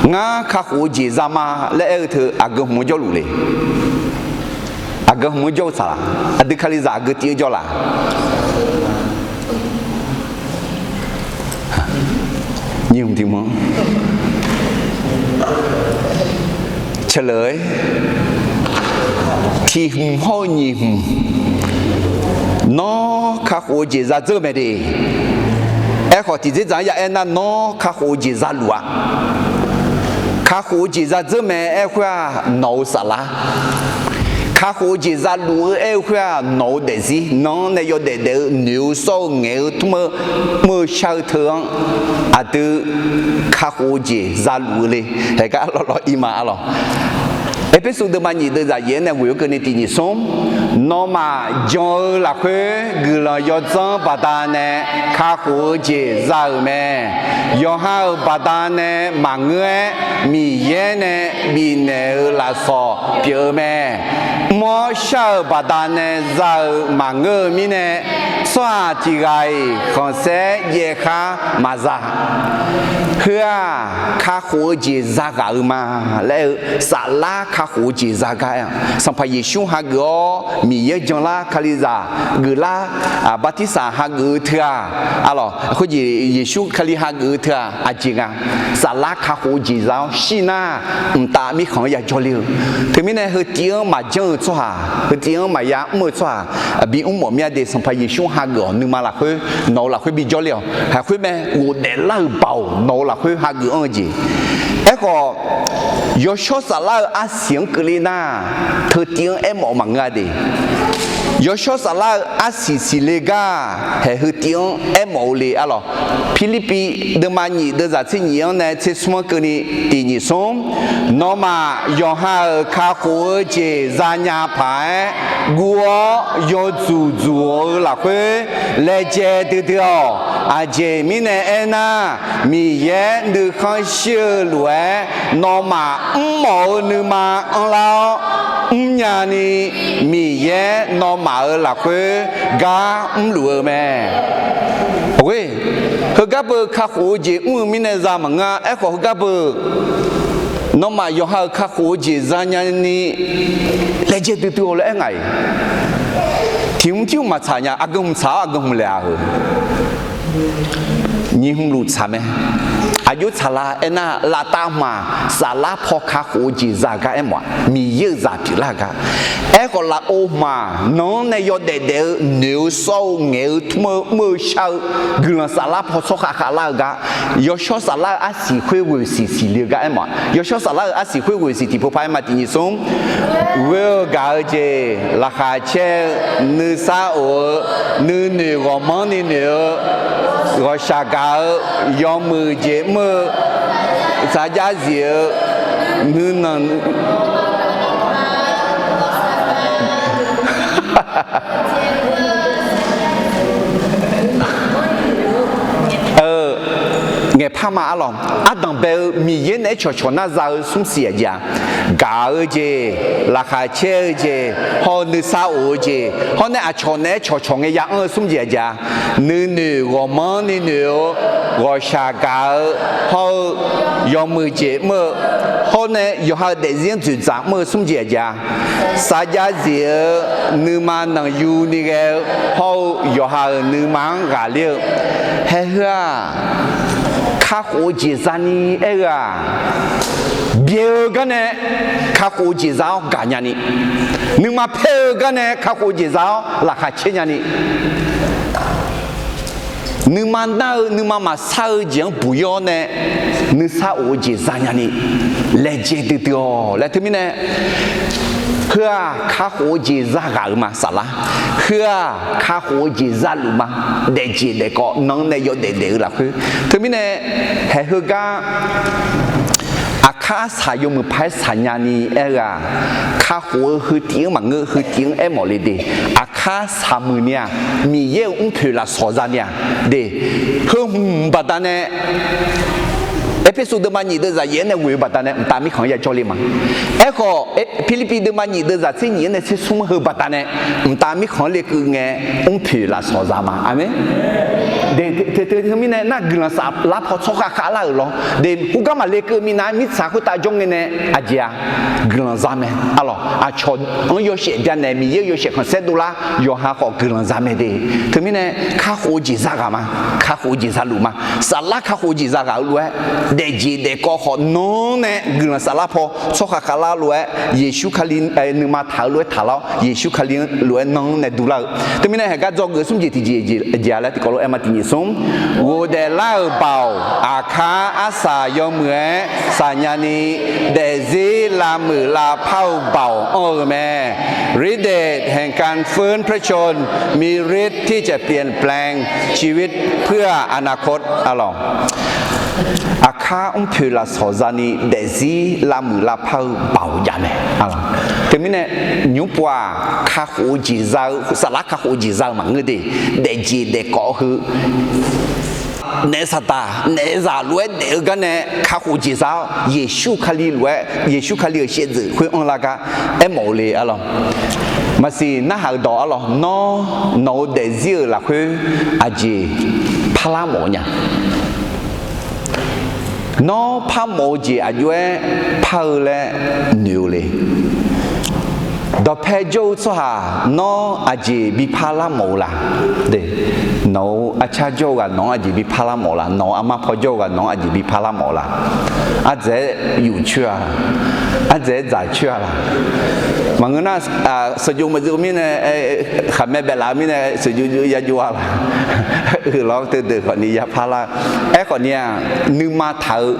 Ngar kakhof-eu jeq zama laer aer-eu teu aqgeu hmq-anr jawrluf le. Aqgeu hmq-anr jawr-eu saqlaq, aqdui Kalizaq aqgeu tiv-anr jawr laq? Nyiq hmq tiq hmq-anr ceuqleuq-aer Tiq hmq hawr-eu nyiq hmq, nawr kakhof-eu jeq za dzeur mae de. Aerkhawf, tiqdzerdzaq-anr ya aernar, nawr kakhof-eu jeq za luf-a. Kakhof-eu jeq za dzeur mae aer-eu khoer-aq, nawq-euq saflar. Kakhof-eu jeq za luf-eu aer-eu khoer-aq, nawq-euq daefzir, nan-anr nae yawdaef daef-eu noeq-eu sawr-eu ngaeq-eu tmr-eu mr-eu shar-eu teu-anr, aqdui kakhof-eu jeq za luf-eu le. Haeqgar lawvlawv ir ma arlawq. Erpersu deuvma nyiq deuvzaq yaef-anr nae ghoeq-eu keuvni tiq nyiq smr, nawmaf jan-eu lafkhoer guiqlanq yawdzanr baqdanae kakhof-eu jeq za-euq mae. Yawqha-euq baqdanae maqngeur-aer, Miqyaer nae bifnaeq-euq lafsawq pyeuf-eu mae. Mr-awr shar-euq baqdanae za-euq maqngeur-eu mirnae, tsawrhaq tiq ghaq-iq khanqsaer jaev khar maqza. Heu-aq, kakhof-eu jeq za ghaq-eu ma laer-eu, saflar kakhof-eu jeq za gar aer-a. Sanqpaq Yeqsur hageuf-awr Miqyaer janlar, Kalizaq geuflar, bartirsaq hageuf-eu teu-aq, arlawq, khoerjeq Yeqsur Kali hageuf-eu teu-aq aqjeq nga. Saflar kakhof-eu jeq za-awr shir nar, mqtav mirkhanq-anr ya jawrler-eu. Teumirnae heu tiv-anr maqjanr-eu tsawrhaq, heu tiv-anr maqya mr-eu tsawrhaq bimr mawf mir-a de. Sanqpaq Yeqsur hageuf-awq nuima lafkhoer, nawq-eu lafkhoer bijawr ler-awq. Haiq khoer mae, ghofdaef lar-euq baoq nawq-eu lafkhoer hageuf anr-eu jeq. Aerkhawf, yawshawr saflar-eu arsiq-anr keuvle nar, teutiv-anr aermawf-eu maqngeur-a de. Yawshawr saflar-eu arsiq siqle gar, haeq heu tiv-anr aermawf-eu le arlawq. Pirlirpiv deuvma nyiq deuvzaq tser nyiq-anr nae tser smr-anr keuvni tiq nyiq smr, nawmaf yawqha-euq kakhof-eu jeq zanya paq-aer guv-awr yawdzuq dzuq-eu lafkhoer laejae duidui-awq. Aqjeq mirnae aernar, Miqyaer nuikhanr shir-eu lof-aer nawmaf mrmawf-eu nuima anrlar-awr mrnya ni, Miqyaer nawmaf-euq lafkhoer gar mrluf-eu mae. Heugar beu kakhof-eu jeq mr-eu mirnae za maqngeur-a. Aerkhawf heugar beu, nawmaf yawqha-euq kakhof-eu jeq zanya ni laejae duidui-awq laer aer ngaq-iq, tiq hmq tir hmq maqtsaq nya, aqgeu hmq tsaq-awr aqgeu hmq laeq-a heu. Nyiq hmq luf tsaq mae. Aqjox tsaqlar aernar, laftav hmq-aq, saflar paw kakhof-eu jeq za gar aermawf-a. Miqyaer-euq zaq pyeuflar-eu gar. Aerkhawf lafov hmq-aq, nan-anr nae yawdaef daef-eu noeq-eu sawr-eu ngaeq-eu tmr-eu mr-eu shar-eu guiqlanq saflar paw tsawrkhav khavlar-eu gar. Yawshawr saflar-eu arsiq khoer ghoeq siq siqle-eu gar aermawf-a. Yawshawr saflar-eu arsiq khoer ghoeq siq tiqpov par aer ma tiq nyiq smr. Ghoer-eu gaq-eu jeq, laqkhaq caer-eu, nuisar of-eu, nuinoeq ghawqmanrni noeq-eu, ghawqshaq gaq-eu, yawmuiq jeq mr-eu, sarjax zif-eu, nuinanq ngaeqpar ma arlawq. Ardanq bae-eu Miqyaer naeq-aer cawqcawq nar za-eu smr siq aqjeq-a. Gaq-eu jeq, laqkhaq caer-eu jeq, hawr-eu nuisar of-eu jeq, hawr nae aqcawq naeq-aer cawqcawq ngae ya anr-eu smr jeq aqjeq-a. Nuinoeq ghawqmanrni noeq-eu, ghawqshaq gaq-eu, hawr-eu yawmuiq jeq mr-eu, hawr nae yawqha-euq daefzir-anr dzoeqdzaq mr-eu smr jeq aqjeq-a. Sarjax zif-eu, nuima nanqyu ni ghae-eu, hawr-eu yawqha-euq nuima-anr ghaqler-eu. Haeheu-aq, kakhof-eu jeq zani aer-eu-aq, byae-eu gar nae kakhof-eu jeq za-awr gaqnya ni, nuima paer-eu gar nae kakhof-eu jeq za-awr laqkhaq caer nya ni, nuima nar-eu nuima maqsar-eu jeq-anr buq-ir-awr nae nuisar of-eu jeq zanya ni, laejae duidui-awq laer teumirnae, heu-aq kakhof-eu jeq za ghaq-euq ma saflar. Heu-aq kakhof-eu jeq za luf ma. Daefjeq daefkawv nan-anr nae yawdaef daef-eu lafkhoer. Teumirnae, haeheu gar aqkar saq yawmuiq paq-aer saqnya ni aer-eu-aq, kakhof-eu heu tiv-anr maqngeur, heu tiv-anr aermawf le de. Aqkar saqmuiq ni-aq, Miqyaer-euq mrpoeq lafsawq zani-aq de. Heu hmq baqdanae, Erpersu deuvma nyiq deuvzaq yaef-anr nae ghoe-eu baqdanae mqtav mirkhanq-anr ya jawrle ma. Aerkhawf, Pirlirpiv deuvma nyiq deuvzaq tser nyiq-anr nae tser smr heu baqdanae mqtav mirkhanq-anr lekeuv ngae, mrpoeq lafsawq za ma. Aqmeq. De, te, te, teumirnae nar guiqlanq saflar paw tsawrkhav khavlar-euq lawr de, khoergar maqle keuv minav-aer mirtsaq khoertav jawr ngae nae aqjeq-a, guiqlanq za mae. Arlawq, aqcawq-anr yawshaef byanaeq, Miqyaer-euq yawshaef khanqsaer dovlar, yawqha khawf guiqlanq za mae de. Teumirnae kakhof-eu jeq za ghaq ma, kakhof-eu jeq za luf ma, saflar kakhof-eu jeq za ghaq-eu lof-aer daefjeq daefkawv khawf nan-anr nae guiqlanq saflar paw tsawrhaq khavlar lof-aer Yeqsur Kali nuima taq-eu lof-aer taqlar-awr, Yeqsur Kali-anr lof-aer nan-anr nae duvlar-eu. Teumirnae haeqgar dzawgeuf smr jeq tiqjeq jeq-a laer tiqkawv lof-aer ma tiqnyif smr. Ghofdaef lar-euq baoq aqkar arsaq yawmuiq-aer saqnya ni, daefzir lavmuiq lavpar-eu baoq anr-eu mae. ฤทธิ์เดชแห่งการฟื้นพระชนม์ มีฤทธิ์ที่จะเปลี่ยนแปลงชีวิตเพื่ออนาคต aqlawq. Aqkar mrpoeq lafsawq zani daefzir lavmuiq lavpar-eu baoq jav mae. Teumirnae nymr pov-aq, kakhof-eu jeq za-eu, saflar kakhof-eu jeq za-eu maqngeur de. Daefjeq daefkawv heu naef saqdaq naef zaq lof-aer daef-eu gar nae kakhof jeq za-awr, Yeqsur Kali lof-aer, Yeqsur Kali-euq shaevdzeuf khoer anrlar gar aermawf-eu le aqlawq. Maqsiq narhaq-euq dawq aqlawq, nawr nawq-eu daefzir-euq lafkhoer aqjeq parlar mawf-eu nya? Nawr parmawf-eu jeq aqjox-aer par-eu laer noeq-eu le? Dawqpae jawr-eu tsawrhaq nawr aqjeq bi parlar mawf-eu la? Nawq-euq arcar jawr-eu ghaq nawq-anr aqjeq bi parlar mawf-eu la? Nawq-euq armar paw jawr-eu ghaq nawq-anr aqjeq bi parlar mawf-eu la? Ardzaeq-aer yuf coer-a, ardzaeq-aer dzaq coer-a la? Maqngeur nar, sheuqjox maqjov mirnae, khaqmae baeflaf-eu mirnae sheuqjox jov yajov-a la? Uiqlar-awr teudeuq khawfni ya parlar-eu. Aerkhawfni-aq, nuima taq-eu,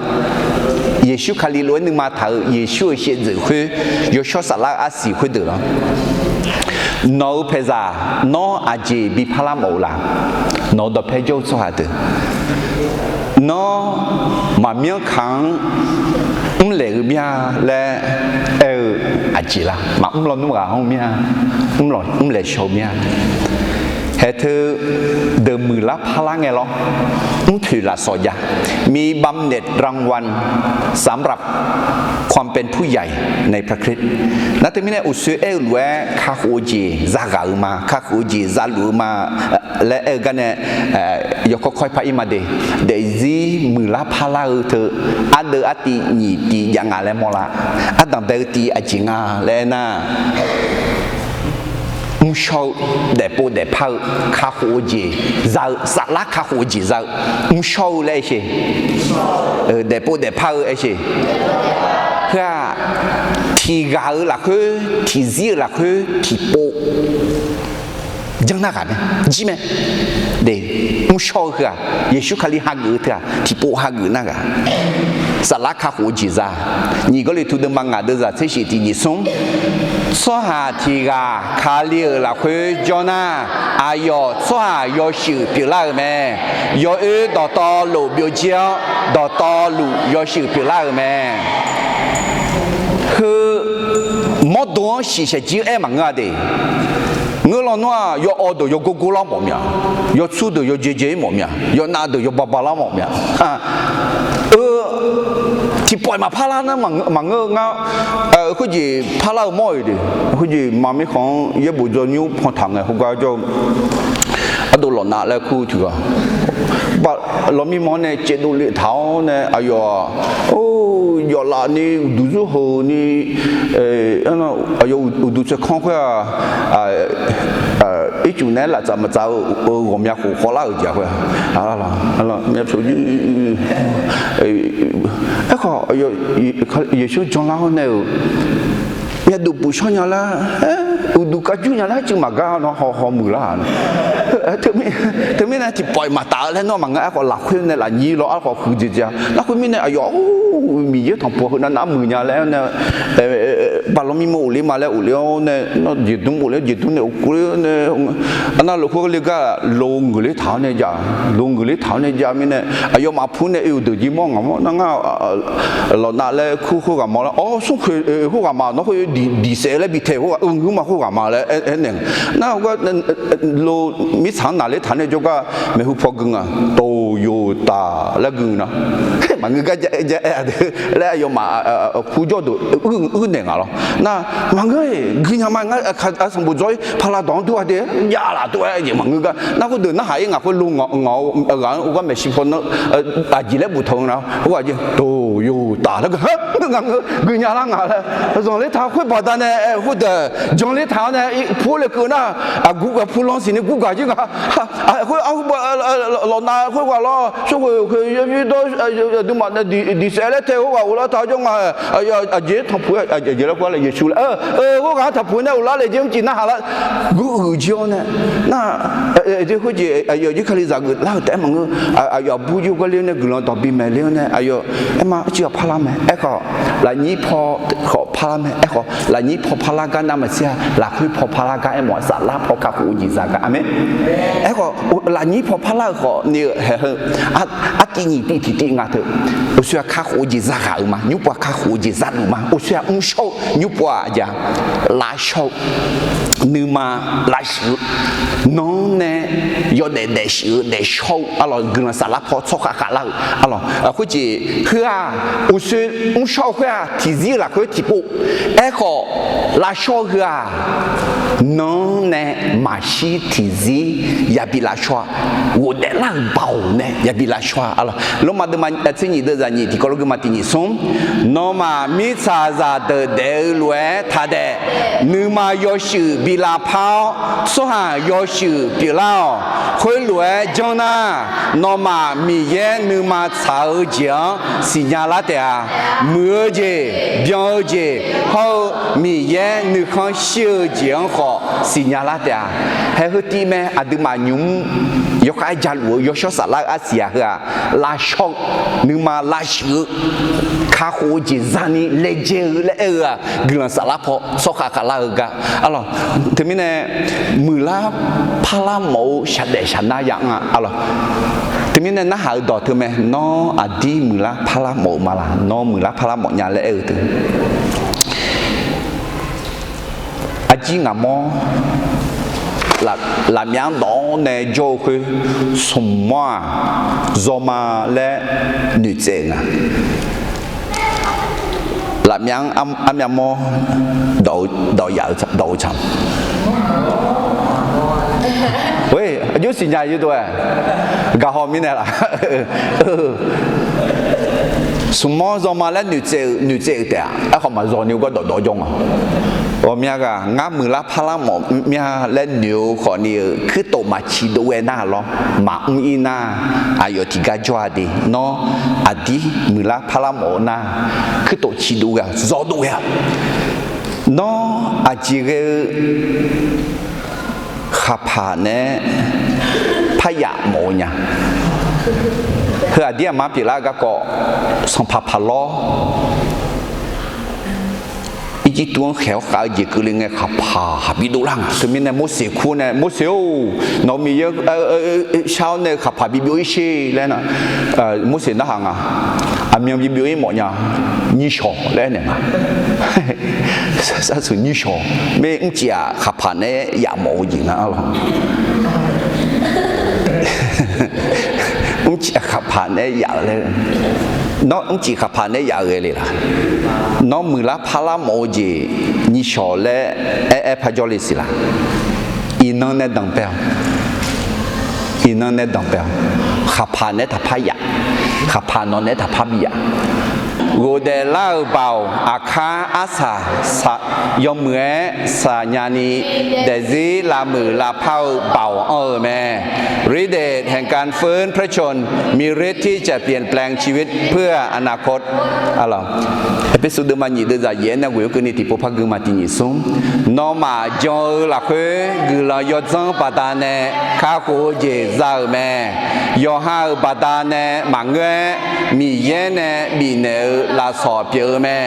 Yeqsur Kali lof-aer nuima taq-eu Yeqsur-euq shaevdzeuf khoer, yawshawr saflar-eu arsiq khoerdeuq lawr. Nawq-euq paeqzaq nawr aqjeq bi parlar mawf-eu la? Nawq-euq dawqpae jawr-eu tsawrhaq deuq, nawr maqmyanr kaq-anr mrlaeq-eu mir-a laer aer-eu aqjeq la? Maqmr lawnmr ghaq-anr mir-a, mrlaeq shaw-eu mir-a? Haeq teu deuq muiqlar parlar ngae lawr. Mrpoeq lafsawq jav, มีบำเหน็จรางวัลสำหรับความเป็นผู้ใหญ่ในพระคริสต์ Nar teumirnae uqsoer aer-eu lof-aer kakhof-eu jeq zaghaq-eu ma, kakhof-eu jeq zaluf-eu ma laer aer-eu gar nae, yawkawr kawr-ir par-ir ma de. Daefzir muiqlar parlar-eu teu ardeuv artiv nyiq tiv jav nga laer mawrlar. Ardanq bae-eu tiv aqjeq nga laer aernar, mrshawr-eu, daefpov daefpar-eu, kakhof-eu jeq za-eu, saflar kakhof-eu jeq za-eu, mrshawr-eu laer aer sher. Daefpov daefpar-eu aer sher. Heu-aq, tiqghaq-euq lafkhoer, tiqzir-euq lafkhoer tiqpov janr nar ghaq mae, jir mae. Mrshawr-eu heu-aq, Yeqsur Kali hageuf-eu teu-aq tiqpov hageuf nar ghaq. Saflar kakhof-eu jeq za. Nyiq Gawrliqtu deuvma ngaq deuvzaq tser shiq tiq nyiq smr. Tsawrhaq tiqghaq Kali-euq lafkhoer jawr nar, aqyawf tsawrhaq yawshuif pyeuflar-euq mae. Yawoer dawqtawvluf byovjir-awr, dawqtawvluf yawshuif pyeuflar-euq mae. Heu mawrdo-anr shiqshaq jir-aer maqngeur-a de. Ngeur lawnmr-aq, yawawv deuq yawgor gor lar mawf mya, yawtsur deuq yawjaejae-ir mawf mya, yawnav deuq yawbaba lar mawf mya. Eu, tiqpawf-iq maqpar lar nar maqngeur-eu ngar, khoerjeq parlar-eu mawr-iq de. Khoerjeq ma mirkhanq-anr yaerbof dzaw nymr pantaq ngae khoergar jawr-eu ardov lawqnav laer kur tiqghaq, ba lawmir ma-anr nae caevdov le taq-awr nae aqyawf-aq, or, yawflaf ni uqduq zurheuq ni, aqyawf uqduq tsaevkanr khoer-aq, ircuf naeq-aer laftsaf maqtsaf-eu ghawqmya khof khawvlar-euq jeq khoer-aq, aerkhawf Yeqsur janlar-awr nae-euq myavduq puf shawr nya lar, uqduq kavjur nya lar cuiv maqgar nawr haw haw muiqlar-a. Teumirnae tiqpawf-iq maqtaf-eu laer nawr maqngeur. Aerkhawf lafkhoer nae lafnyir lawr aerkhawf huiqdzaeq dzae-a. Nar khoermirnae aqyawf-aq, Miqyaer tanqpuq heu nav nav muiq nya laer nae, ba lawmir ma of ler ma laer of ler-awr nae, nawr jeqdmr of ler jeqdmr nae of ler nae, arnar lof khoer le gar lo ngeuq ler taq-awr nae jav, lo ngeuq ler taq-awr nae jav mirnae aqyawfmaf pu nae oe-euq deuq jir mawr ngaq mawr nar ngar lawqnav laer kur khoerghaq ma lar, awr smrkhoeq khoerghaq ma nawr khoer diqsaef laer bi tae khoerghaq, eu ngeur ma khoerghaq ma laer aernaeq. Nar khoergar lo mirtsaq-anr naqler taq nae jawrgar maeqhu paw gui nga, toyotaf laer gui nar, maqngeur gar ja aer-a de laer aqyawfmaf pujawr deuq uir naeq nga lawr. Nar maqngeur-iq gui nya ma ngar, sanqbof dzawr-ir pala dawq-anr dur-a de, javlaf tov-aer jeq maqngeur gar. Nar khoerdeuq narhaq-ir ngaq khoer lo ngaq-eu ghaq-anr ur gar maeqshi paw nar aqjeq laer boftaq-eu nga. Khoerghaq jeq toyotaf laer gui, ngeur nga ngeur gui nya lar nga laer zanqler taq khoer baqdanae khoerdeuq janler taq-awr nae pu-awr le keuv nar, aqgur gaq pu lan siqni gur gaq jir nga. Khoer arhu lawqnav khoerghaq lawr, smrkhoeq khoeq yabi dawr Aqduimaf diq saef laer tae-eu khoerghaq ghoflar taq-awr jawr nga. Aqjeq tanqpuq-aer, aqjeq laer kur-a laer Yeqsur laer, khoerghaq-anr tanqpuq nae ghoflar le jeq mrcif narhaq lar, guv uiq jir-awr nae, nar, khoerjeq aqyawf jir Kalizaq geuflar-euq taef-aer maqngeur. Aqyawf aqbur jir garler-awr nae guiqlanq dawq bimaeq ler-awr nae aqyawf aerma arcuiv ghaq parlar mae. Aerkhawf lafnyir paw khawf parlar mae. Aerkhawf lafnyir paw parlar gar navmaqtser-a, lafkhoer paw parlar gar aermawf-a. Saflar paw kakhof-eu jeq za gar. Aqmeq. Aerkhawf lafnyir paw parlar-eu khawf ni-eu haeq heu artiv nyiq tiv tiqtiv nga teu. Uqshoe-aq kakhof-eu jeq za ghaq-euq ma. Nymrpov-aq kakhof-eu jeq za luf ma. Uqshoe-aq mrshawr-eu, nymrpov-aq aqjeq-a lavshawr-eu, nuima lavshuif-eu, nanr nae yawdaef daefshuif-eu daefshawr-eu arlawq, guiqlanq saflar paw tsawrkhav khavlar-eu arlawq. Khoerjeq khoer-aq, uqshoe mrshawr-eu khoer-aq tiqzir-eu lafkhoer tiqpov. Aerkhawf lavshawr-eu heu-aq, nanr nae maqshir tiqzir yabi lavshawr-a. Ghofdaef lar-euq baoq nae yabi lavshawr-a arlawq. Lormav deuvma tser nyiq deuvzaq nyiq tiqkawv lof guima tiq nyiq smr. Nawmaf mirtsaqzaq deuq daef-eu lof-aer taq daef. Nuima yawshuif bi lavpar-awr, tsawrhaq yawshuif pyeuflar-awq. Khoerlof-aer janr nar, nawmaf Miqyaer nuima tsaq-eu jeq-anr siqnya lar taef-a. Muiq-eu jeq, byan-eu jeq hawr-eu Miqyaer nuikhanr shir-eu jeq-anr khawf siqnya lar taef-a. Haeq heu tiv mae. Aqduimaf nymq-mr yawkhav-aer jaluf-eu yawshawr saflar-eu arsiq-aq heu-aq, lavshawr-eu, nuima lavshuif-eu, kakhof-eu jeq zani laejae-eu laer aer-eu-aq, guiqlanq saflar paw tsawrkhav khavlar-eu gar arlawq. Teumirnae muiqlar parlar mawf-eu shaqdaef shaqnar ya anr-a arlawq. Teumirnae narhaq-eu dawq teu mae. Nawr aqdir muiqlar parlar mawf-eu ma laq? Nawr muiqlar parlar mawf nya laer aer-eu teu Arjir ngaq mawr lafmyav-anr dawq-awr nae jawr-eu khoer, smq mawr-aq, zawma laer noeqtsaev-euq nga. Lafmyav-anr armyav mawr dawq-eu, dawq yaf-eu dawq-eu tsaq. Aqjox siqnya yadov-aer gaqhaw mirnae laf. Smq mawr zawma laer noeqtsaev-eu, noeqtsaev-euq taef-aq, aerkhawf maqzawq ni-eu gawr dawqdawq jawr nga. Ghawqmya ghaq ngar muiqlar parlar mawf mya laer noeq-eu khawf ni-eu kuirtof maqciq dov ghae nar lawr, maqmr ir nar, aqyawf tiqgar jawr-a de. Nawr aqdir muiqlar parlar mawf-eu nar, kuirtof ciq dov ghae-a, zawq dov ghae-a. Nawr aqjeq ghae-eu khaqpaq naeq-aer paryaf mawf-eu nya. Heu aqdir aqma pyeuflar-eu garkawv, sanqpaq paq lawr Irjirtuv-anr khaeq-awr khav-eu jeq keuvle ngae khaqpaq bi dovlar nga. Teumirnae Morseq kur nae, Morseq-or, nawq-euq Miqyaer shar-awr nae khaqpaq bi byov ir sher laer nar, Morseq narhaq nga. Aqmyan bi byov ir mawf nya, nyir shawq laer aernaeq nga. Sarsuq nyir shawq, mar mrcif-aq khaqpaq naeq-aer yaf mawf-eu jeq nga arlawq. Mrcif khaqpaq naeq-aer yaf-eu laer, nawr mrcif khaqpaq naeq-aer yaf-eu ghae le laq? Nawr muiqlar parlar mawf-eu jeq nyir shawq laer aer-aer parjawr le siq laq? Iqnan nae danqbae-awq. Iqnan nae danqbae-awq. Khaqpaq naeq-aer taqpar yaf. Khaqpaq nawq naeq-aer taqpar bi yaf. Ghofdaef lar-euq baoq aqkar arsaq yawmuiq-aer saqnya ni, daefzir lavmuiq lavpar-eu baoq anr-eu mae.ฤทธิ์เดชแห่งการฟื้นพระชนม์ มีฤทธิ์ที่จะเปลี่ยนแปลงชีวิตเพื่ออนาคต Aqlawq, Erpersu deuvma nyiq deuvzaq yaef-aer nae ghoeq-eu keuvni tiqpov par gui ma tiq nyiq smr. Nawmaf jan-eu lafkhoer guiqlanq yawdzanr baqdanae kakhof-eu jeq za-euq mae. Yawqha-euq baqdanae maqngeur-aer, Miqyaer nae bifnaeq-eu lafsawq pyeuf-eu mae.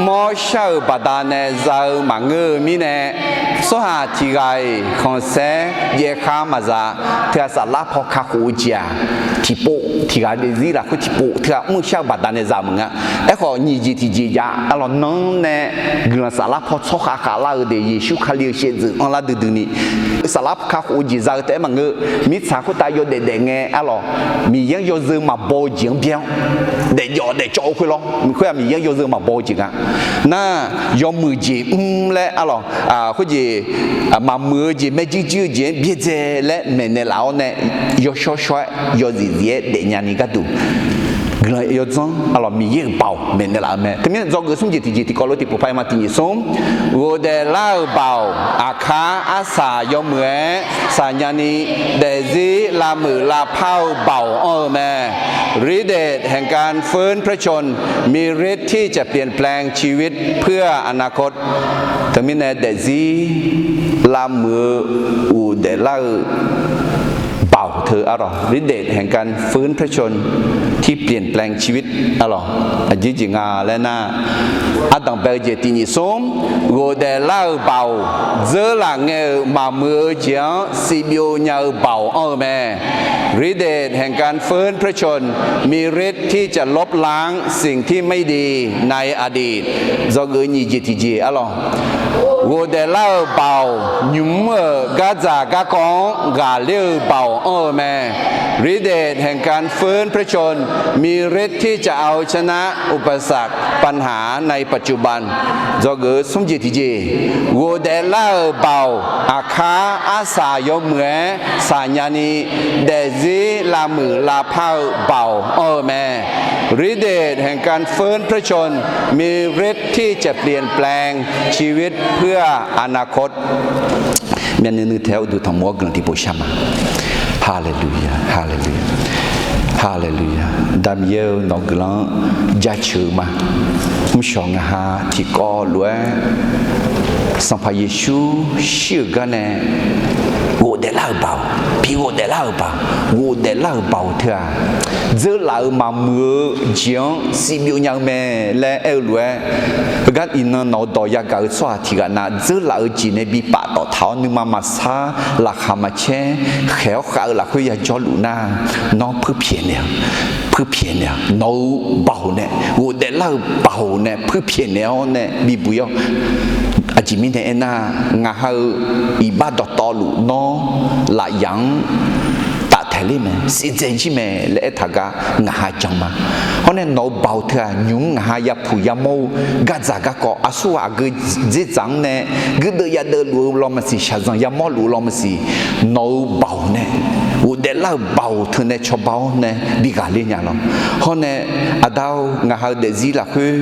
Mr-awr shar-euq baqdanae za-eu maqngeur-eu mirnae, tsawrhaq tiq ghaq-iq khanqsaer jaevkhar maqza. Teughaq saflar paw kakhof-eu jeq-aq, tiqpov tiq ghaq daefzir lafkhoer tiqpov teughaq mr-eu shar-eu baqdanae za-eu maqngeur-a. Aerkhawf nyiq jeq tiqjeq jav-a. Arlawq nanr nae guiqlanq saflar paw tsawrkhav khavlar-eu de, Yeqsur Kali-euq shaevdzeuf anrlar duidui ni saflar kakhof-eu jeq za-eu taef-aer maqngeur. Mirtsaq khoertav yawdaef daef ngae arlawq, Miqyaer-anr yawzeu maqbaw-eu jeq-anr byaer-awr daefjawf daefcawv-eu khoer lawr. Khoer-aq Miqyaer-anr yawzeu maqbaw-eu jeq nga. Nar, yawmuiq jeq mr laer arlawq, khoerjeq maqmuiq-eu jeq, maerjuir juir-eu jeq-anr byaerdzae laer maeqnaeq laf-awr nae, yawshawr shawr-aer yawzif zif-aer daefnya ni gharduq guiqlanq yawdzanr arlawq, Miqyaer-euq baoq maeqnaeq laf-eu mae. Teumirnae dzawgeuf smr jeq tiqjeq tiqkawv lof tiqpov paq-aer ma tiq nyiq smr. Ghofdaef lar-euq baoq aqkar arsaq yawmuiq-aer saqnya ni, daefzir lavmuiq lavpar-eu baoq anr-eu mae. ฤทธิ์เดชแห่งการฟื้นพระชนม์ มีฤทธิ์ที่จะเปลี่ยนแปลงชีวิตเพื่ออนาคต Teumirnae daefzir lavmuiq-eu ghofdaef lar-eu baoq teu arlawq, ฤทธิ์เดชแห่งการฟื้นพระชนม์ ที่เปลี่ยนแปลงชีวิต arlawq, aqjeq jeq nga laer nar, ardanq bae-eu jeq tiq nyiq smr, ghofdaef lar-euq baoq dzeurlaf ngae-euq maqmuiq-eu jeq-anr sivbyov nya-eu baoq anr-eu mae. ฤทธิ์เดชแห่งการฟื้นพระชนม์ มีฤทธิ์ที่จะลบล้างสิ่งที่ไม่ดีในอดีต Dzawgeuf nyiq jeq tiqjeq arlawq, ghofdaef lar-euq baoq nymq-mr-euq gardzaq garkawv-anr ghaqler-eu baoq anr-eu mae. ฤทธิ์เดชแห่งการฟื้นพระชนม์ มีฤทธิ์ที่จะเอาชนะอุปสรรคปัญหาในปัจจุบัน Dzawgeuf smr jeq tiqjeq, ghofdaef lar-euq baoq aqkar arsaq yawmuiq-aer saqnya ni, daefzir lavmuiq lavpar-eu baoq anr-eu mae. ฤทธิ์เดชแห่งการฟื้นพระชนม์ มีฤทธิ์ที่จะเปลี่ยนแปลงชีวิตเพื่ออนาคต Myavnuiv nuiv taef-aer uqduq tanqmur-awr guiqlanq tiqpov shar ma. Haleluya, haleluya, haleluya. Daqmiqyaer-eu nawq-eu guiqlanq-anr jaceuq-eu ma. Mrshawq ngaq ha tiqkawv lof-aer Sanqpaq Yeqsur shir-euq gar nae ghofdaef lar-euq baoq, bi ghofdaef lar-euq baoq, ghofdaef lar-euq baoq teu-aq, dzeurlaf-euq maqmuiq-eu jeq-anr sivbyov nya-eu mae laer aer-eu lof-aer, heugar iqnan nawq-eu dawq yagaq-eu tsawrhaq tiqghaq nav dzeurlaf-eu jeq nae bi paftawf taq-awr nuima maqsar, laqkhaq maqcaer, khaeq-awr khav-eu lafkhoer yajawr luf nar, nawr puirpyaeq naeq-awq, puirpyaeq naeq-awq, nawq-eu baoq nae, ghofdaef lar-euq baoq nae puirpyaeq naeq-awr nae bibuq-ir-awr. Aqjeq mirnae aernar, ngaq ha-eu iqbax dawqtawvluf nawr lafyaq-anr taftaeq ler mae, siqdzaeq jir mae laer aertaq gar ngaq ha jan ma. Hawr nae nawq-eu baoq teu-aq, nymq-mr ngaq ha yapuq yamawr-eu gardzaq garkawv aqsurghaq aqgeu dzerdzaq-anr nae guirdeuv yadeuv luf-eu lawmaqsiq, shaqzanq yamawr luf-eu lawmaqsiq, nawq-eu baoq nae, ghofdaef lar-euq baoq teu nae cawba-awr nae bi ghaqler nya lawr. Hawr nae, Aqda-or, ngaq ha-eu daefzir lafkhoer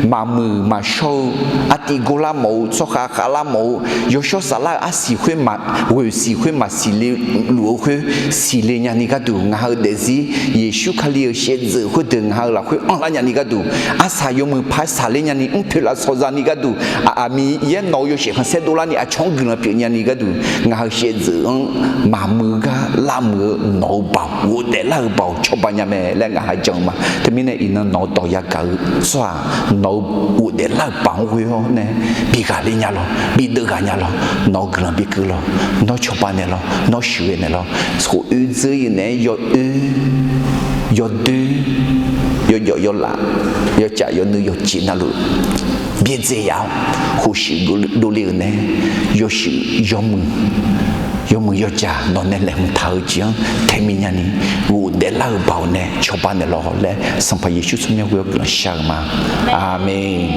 maqmuiq maqshawr-eu, artiv gorlar mawf-eu, tsawrkhav khavlar mawf-eu, yawshawr saflar-eu arsiq khoer maq, ghoeq siq khoer maqsiq le luf-eu khoer siqle nyani gharduq, ngaq ha-eu daefzir Yeqsur Kali-euq shaevdzeuf khoerdeuq ngaq ha-eu lafkhoer anrlar nyani gharduq, arsaq yawmuiq paq-aer saqler nyani, mrpoeq lafsawq zani gharduq, aqmiq yaer nawq-eu yawshaef khanqsaer dovlarni aqcawq-anr guiqlanq pyeuf nyani gharduq, ngaq ha-eu shaevdzeuf-anr maqmuiq-eu gar lavmuiq-eu nawq-eu baoq, ghofdaef lar-euq baoq cawba nya mae laer ngaq ha jan-eu ma. Teumirnae iqnan nawq-eu dawq yagaq-eu tsawrhaq, nawq-eu ghofdaef lar-euq baoq-anr ghoe-awr nae bi ghaqler nya lawr, bi deuv ghaq nya lawr, nawq-eu guiqlanq bi keuv lawr, nawr cawba naeq lawr, nawr sheuqghae naeq lawr, khof oer dzeur-ir naeq-aer yawoer, yawdoer, yawjawf yawlaf, yawcaf yawnuiv yawceq navluf byaerdzae yaf-awr, khofshuif dovle-euq nae, yawshuif yawmuiq, yawmuiq yawjaq nawq nae laeqhmq taq-eu jeq-anr taeqmi nyani, ghofdaef lar-euq baoq nae cawba naeq lawr laer Sanqpaq Yeqsur tsawrmyanr ghoe-awr guiqlanq shar-eu ma. Aqmeq.